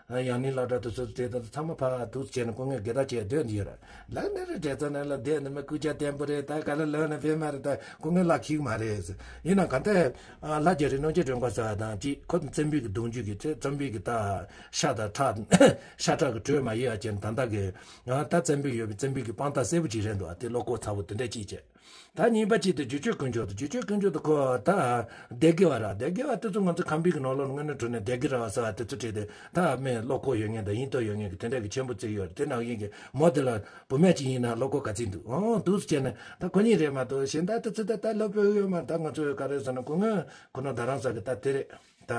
ཡང་ནི་ལ་དྲ་དུ་སོ་སོ་དེ་དག་ཚང་མ་ཕར་འདུག་བྱས་ནས་སྐུ་ངོ་དགེ་ཐག་བཅད་སྡོད་འདི་ཡོད་རེད། ལག་ནས་རེ་འདྲེ་ཚོ་ནས་ལ་བསྡད་ནི་མི་སྐུ་ཆ་བརྟན་པོ་རེད། ད་ག་ལ་ལོན་ན་ཕེབས་མ་རེད། ད་སྐུ་ངོ་ལ་ཁིག་མ་རེད། ཡིན་ན་ག་འདྲ་ལྷ་རྒྱ་རི་རྣམ་རྒྱལ་སྒྲོལ་དཀར་ཟེར་བ་དང་གཅིག་ཁོ་བཙན་པོའི་གི་གདུང་རྒྱུད་ཀྱི་ཚེ་བཙན་པོའི་གི་ད་ཤ་དང་ཁྲག་ཤ་ཁྲག་གི་དྲོད་མ་ཡལ་བ་ཅན་ད་ལྟ་གི་ད་བཙན་པོའི་ཡོད་པའི་བཙན་པོའི་གི་དཔང་རྟགས་གསལ་པོ་ཅིག་རེད་འདུག་ཨ་དེ་བློ་ཁོག་ཚ་པོ་དེ་འདྲ་ཅིག་བྱས། ད་གཉིས་པ་གཅིག་དེ་རྗེ་ཆོས་དཀོན་མཆོག་དང་། རྗེ་ཆོས་དཀོན་མཆོག་དང་ཁོ་ད་སྡེ་དགེ་བ་ར། སྡེ་དགེ་བ་དེ་ཚོ་ང་ཚོ་ཁམས་པའི་གི་ནང་ལོགས་ནས་དངོས་གནས་དྲང་གནས་སྡེ་དགེ་ར་བ་ཟེར་བ་དེ་ཚོ་བྲིས་ཏེ་ད་མི་བློ་ཁོག་ཡོད་མཁན་དང་ཡིན་རྟོག་ཡོད་མཁན་གི་དེ་འདྲ་གི་ཆེན་པོ་བརྩི་ཡོད་རེད། དེ་ནང་བཞིན་གི་མོ་དེ་ལ་བུད་མེད་ཅིག་ཡིན་ན་བློ་ཁོག་ག་ཚོད་འདུག་འོང་འདུག་སེ་བྱས་ནས་ད་ཁོ་གཉིས་རེད་མ་གཏོགས་གཞན་དག་དེ་ཚོ་ད་ད་བློ་ཕོད་ཡོད་མ་རེད། ད་ང་ཚོ་ག་རེ་ཟེར་ན་སྐུ་ངོ་ཁོ་ན་རྡ་རམ་ས་གི་ད་དེ་རེད། ད་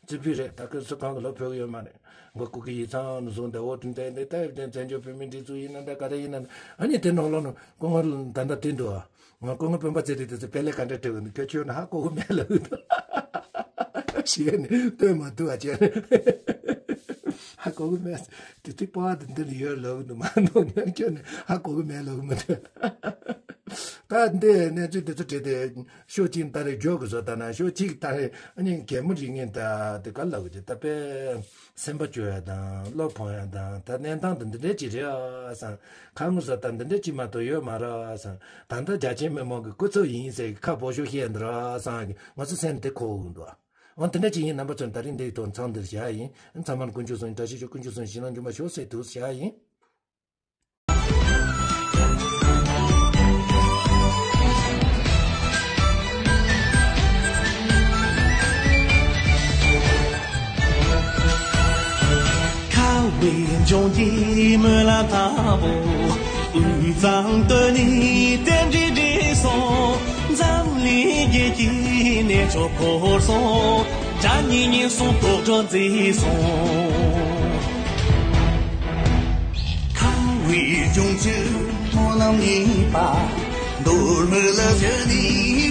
རྩེ་ཕུད་རེད། ད་ཁོ་ཚོ་གང་གི་བློ་ཕོད་ཡོད་མ་རེད། མགོ་སྐུ་གི་ཡིག་ཚང་ནས་བཟུང་སྟེ་འོ་དྲུང་དེ་འདི་ལྟ་བུ་དེ་བཙན་བྱོལ་བོད་མིའི་སྒྲིག་འཛུགས་ཡིན་ན་འདྲ་ག་རེ་ཡིན་ན་འདྲ། ཨ་ནི་དེ་ནང་ལོགས་ནས་སྐུ་ངོ་ད་ལྟ་དེ་འདུག་ཨ། ང་སྐུ་ངོ་སྤེན་པ་ཚེ་རིང་དེ་ཚོ་དཔེ་ལས་ག་འདྲ་བྲིས་འདུག་ཁྱོད་ཆོས་ན་ཧ་གོ་གི་མེད་ལབ་འདུག་ཞེས་ནས་སྟོན་མ་ཐུབ་པ་བྱས་ནས་ཧ་གོ་གི་མེད། དེ་ཚིག་པ་དེ་འདི་ལ་ཡོད་ལབ་འདུག་མ་གཏོགས་ཉན་ཁྱོད་ནས་ཧ་གོ་གི་མེད་ལབ་གི་མི་འདུག་ད་འདི་གནས་ཚུལ་དེ་ཚོ་བྲིས་ཏེ། ཕྱོགས་གཅིག་ད་རེས་འཇོག་གི་བཟོ་ལྟ་ན་ཕྱོགས་གཅིག་ད་རེས་ཨ་ནི་གད་མོ་རིགས་ངན་ད་དེ་ག་ལབ་གི་ད་དཔེ་སེམས་པ་སྐྱོ་ཡ་དང་བློ་ཕམ་ཡ་དང་ད་གནས་སྟངས་དེ་འདི་འདྲས་ཅིག་རེད་ཨ་བསམ། ཁ་ངོ་བཟོ་ལྟ་འདི་འདྲས་ཅིག་མ་གཏོགས་ཡོད་མ་རེད་ཨ་བསམ། ད་ལྟ་རྒྱ་ཆེན་མི་མང་གི་སྐུ་ཚབ་ཡིན་ཟེར་ཁ་སྦོ་ཤོག་བཤད་འདི་རེད་ཨ་བསམ་གི་ང་ཚོ་སེམས་དེ་འཁོར་གི་འདུག་འོ་དེ་འདྲས་ཅིག་ཡིན། རྣམ་པ་ཚོ་ད་རིང་འདིའི་ཐོག་མཚམས་འདིར་བཞག་ཡིན། ཚང་མར་དཀོན་མཆོག་གསུམ་བཀྲ་ཤིས་ཤོག་དཀོན་མཆོག་གསུམ་ཞིང་ལ་འབྱོན་པ་ཤོག་ཟེར་འདུག་བཞག་ཡིན། ཁ་བའི་འབྱུང་གི་མི་ལ་ཐ་བོ། དབུས་གཙང་སྟོད་ནས་རྟེན་འབྲེལ་འགྲིག་སོང་། འཛམ་གླིང་རྒྱལ་གྱི་གནས་མཆོག་འཁོར་སོང་། དགྲ་གཉེན་ཉེན་སོང་། དོག་སྒྲོན་མཛེས་སོང་། ཁམས་པའི་ལྗོངས་ཀྱི་སྨོན་ལམ་ཡིན་པ། མདོ་སྨད་ལ་བཞུད་ནས་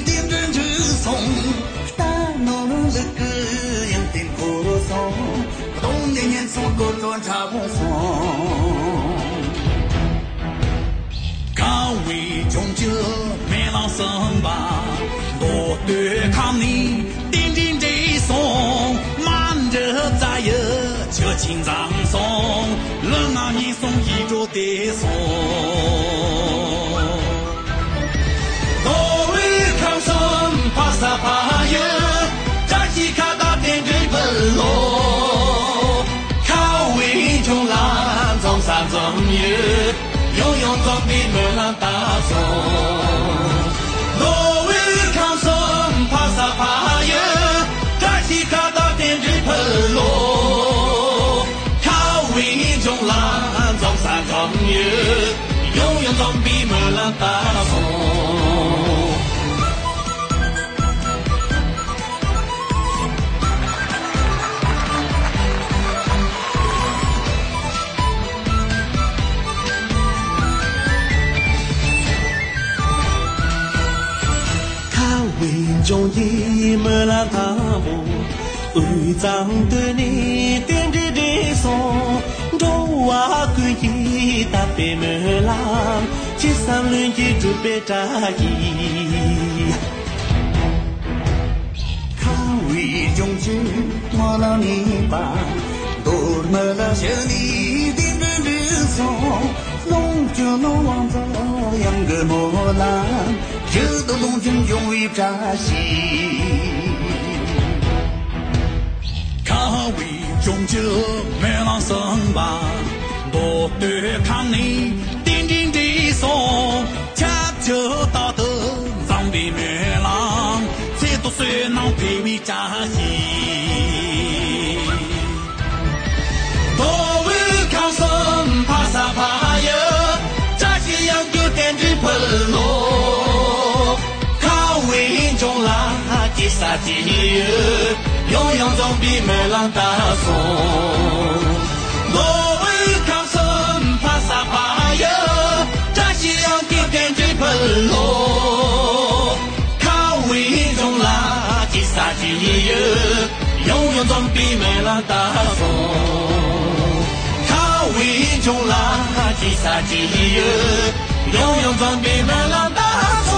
རྟེན་འབྲེལ་འགྲིག་སོང་། རྟ་ནོར་ལུག་གི་ཡང་རྟེན་འཁོར་སོང་། ཁ་བའི་ལྗོངས་ཀྱི་སྨོན་ལམ་གསུམ་པ། མདོ་སྟོད་ཁམས་ནས་རྟེན་འབྲེལ་འགྲིག་སོང་། མ་འདྲི་རྩ་ཡི་ཆུ་ཆེན་འཛོམས་སོང་། ལུས་ངག་ཡིད་གསུམ་ཡིད་འགྲོ་བདེ་སོང་། མདོ་དབུས་ཁམས་གསུམ་ཕ་ས་ཕ་ཡུལ། བཀྲ་ཤིས་ཁ་བཏགས་རྟེན་འབྲེལ་འཕུར་ལོ། ཁ་བའི་ལྗོངས་ལ་འཛོམས་ས་འཛོམས་ཡུལ། ཡང་ཡང་འཛོམས་པའི་སྨོན་ལམ་བཏབ་སོང་། མདོ་དབུས་ཁམས་གསུམ་ཕ་ས་ཕ་ཡུལ། བཀྲ་ཤིས་ཁ་བཏགས་རྟེན་འབྲེལ་འཕུར་ལོ། ཁ་བའི་ལྗོངས་ལ་འཛོམས་ས་འཛོམས་ཡུལ། ཡང་ཡང་འཛོམས་པའི་སྨོན་ལམ་བཏབ་སོང་། ཁ་བའི་ལྗོངས་ཀྱི་སྨོན་ལམ་དང་པོ། དབུས་གཙང་སྟོད་ནས་རྟེན་འབྲེལ་འགྲིག་སོང་། འགྲོ་བ་ཀུན་གྱི་དད་པའི་སྨོན་ལམ། ཅི་བསམ་ལྷུན་གྱིས་འགྲུབ་པའི་བཀྲ་ཤིས། ཁ་བའི་ལྗོངས་ཀྱི་སྨོན་ལམ་གཉིས་པ། མདོ་སྨད་ལ་ཞི་གནས་རྟེན་འབྲེལ་འགྲིག་སོང་། ལོངས་སྤྱོད་ནོར་དབང་འཛོམས་གཡང་གི་སྨོན་ལམ། ཡིད་དུ་ལོངས་སྤྱོད་འབྱུང་བའི་བཀྲ་ཤིས། ཁ་བའི་ལྗོངས་ཀྱི་སྨོན་ལམ་གསུམ་པ། མདོ་སྟོད་ཁམས་ནས་རྟེན་འབྲེལ་འགྲིག་སོང་། ཁྱབ་བརྒྱ་རྟག་ཏུ་འཛོམས་པའི་སྨོན་ལམ། ཚེ་ཐོག་བསོད་ནམས་འཕེལ་བའི་བཀྲ་ཤིས། མདོ་དབུས་ཁམས་གསུམ་ཕ་ས་ཕ་ཡུལ། བཀྲ་ཤིས་གཡང་སྐྱོང་རྟེན་འབྲེལ་འཕུར་ལོ། ཁ་བའི་ལྗོངས་ལ་སྐྱེ་ས་སྐྱེ་ཡུལ། ཡང་ཡང་འཛོམས་པའི་སྨོན་ལམ་བཏབ་སོང་། མདོ་དབུས་ཁམས་གསུམ་ཕ་ས་ཕ་ཡུལ། བཀྲ་ཤིས་གཡང་སྐྱོང་རྟེན་འབྲེལ་འཕུར་ལོ། ཁ་བའི་ལྗོངས་ལ་སྐྱེ་ས་སྐྱེ་ཡུལ། ཡང་ཡང་འཛོམས་པའི་སྨོན་ལམ་བཏབ་སོང་། ཁ་བའི་ལྗོངས་ལ་སྐྱེ་ས་སྐྱེ་ཡུལ། ཡང་ཡང་འཛོམས་པའི་སྨོན་ལམ་བཏབ་སོང་།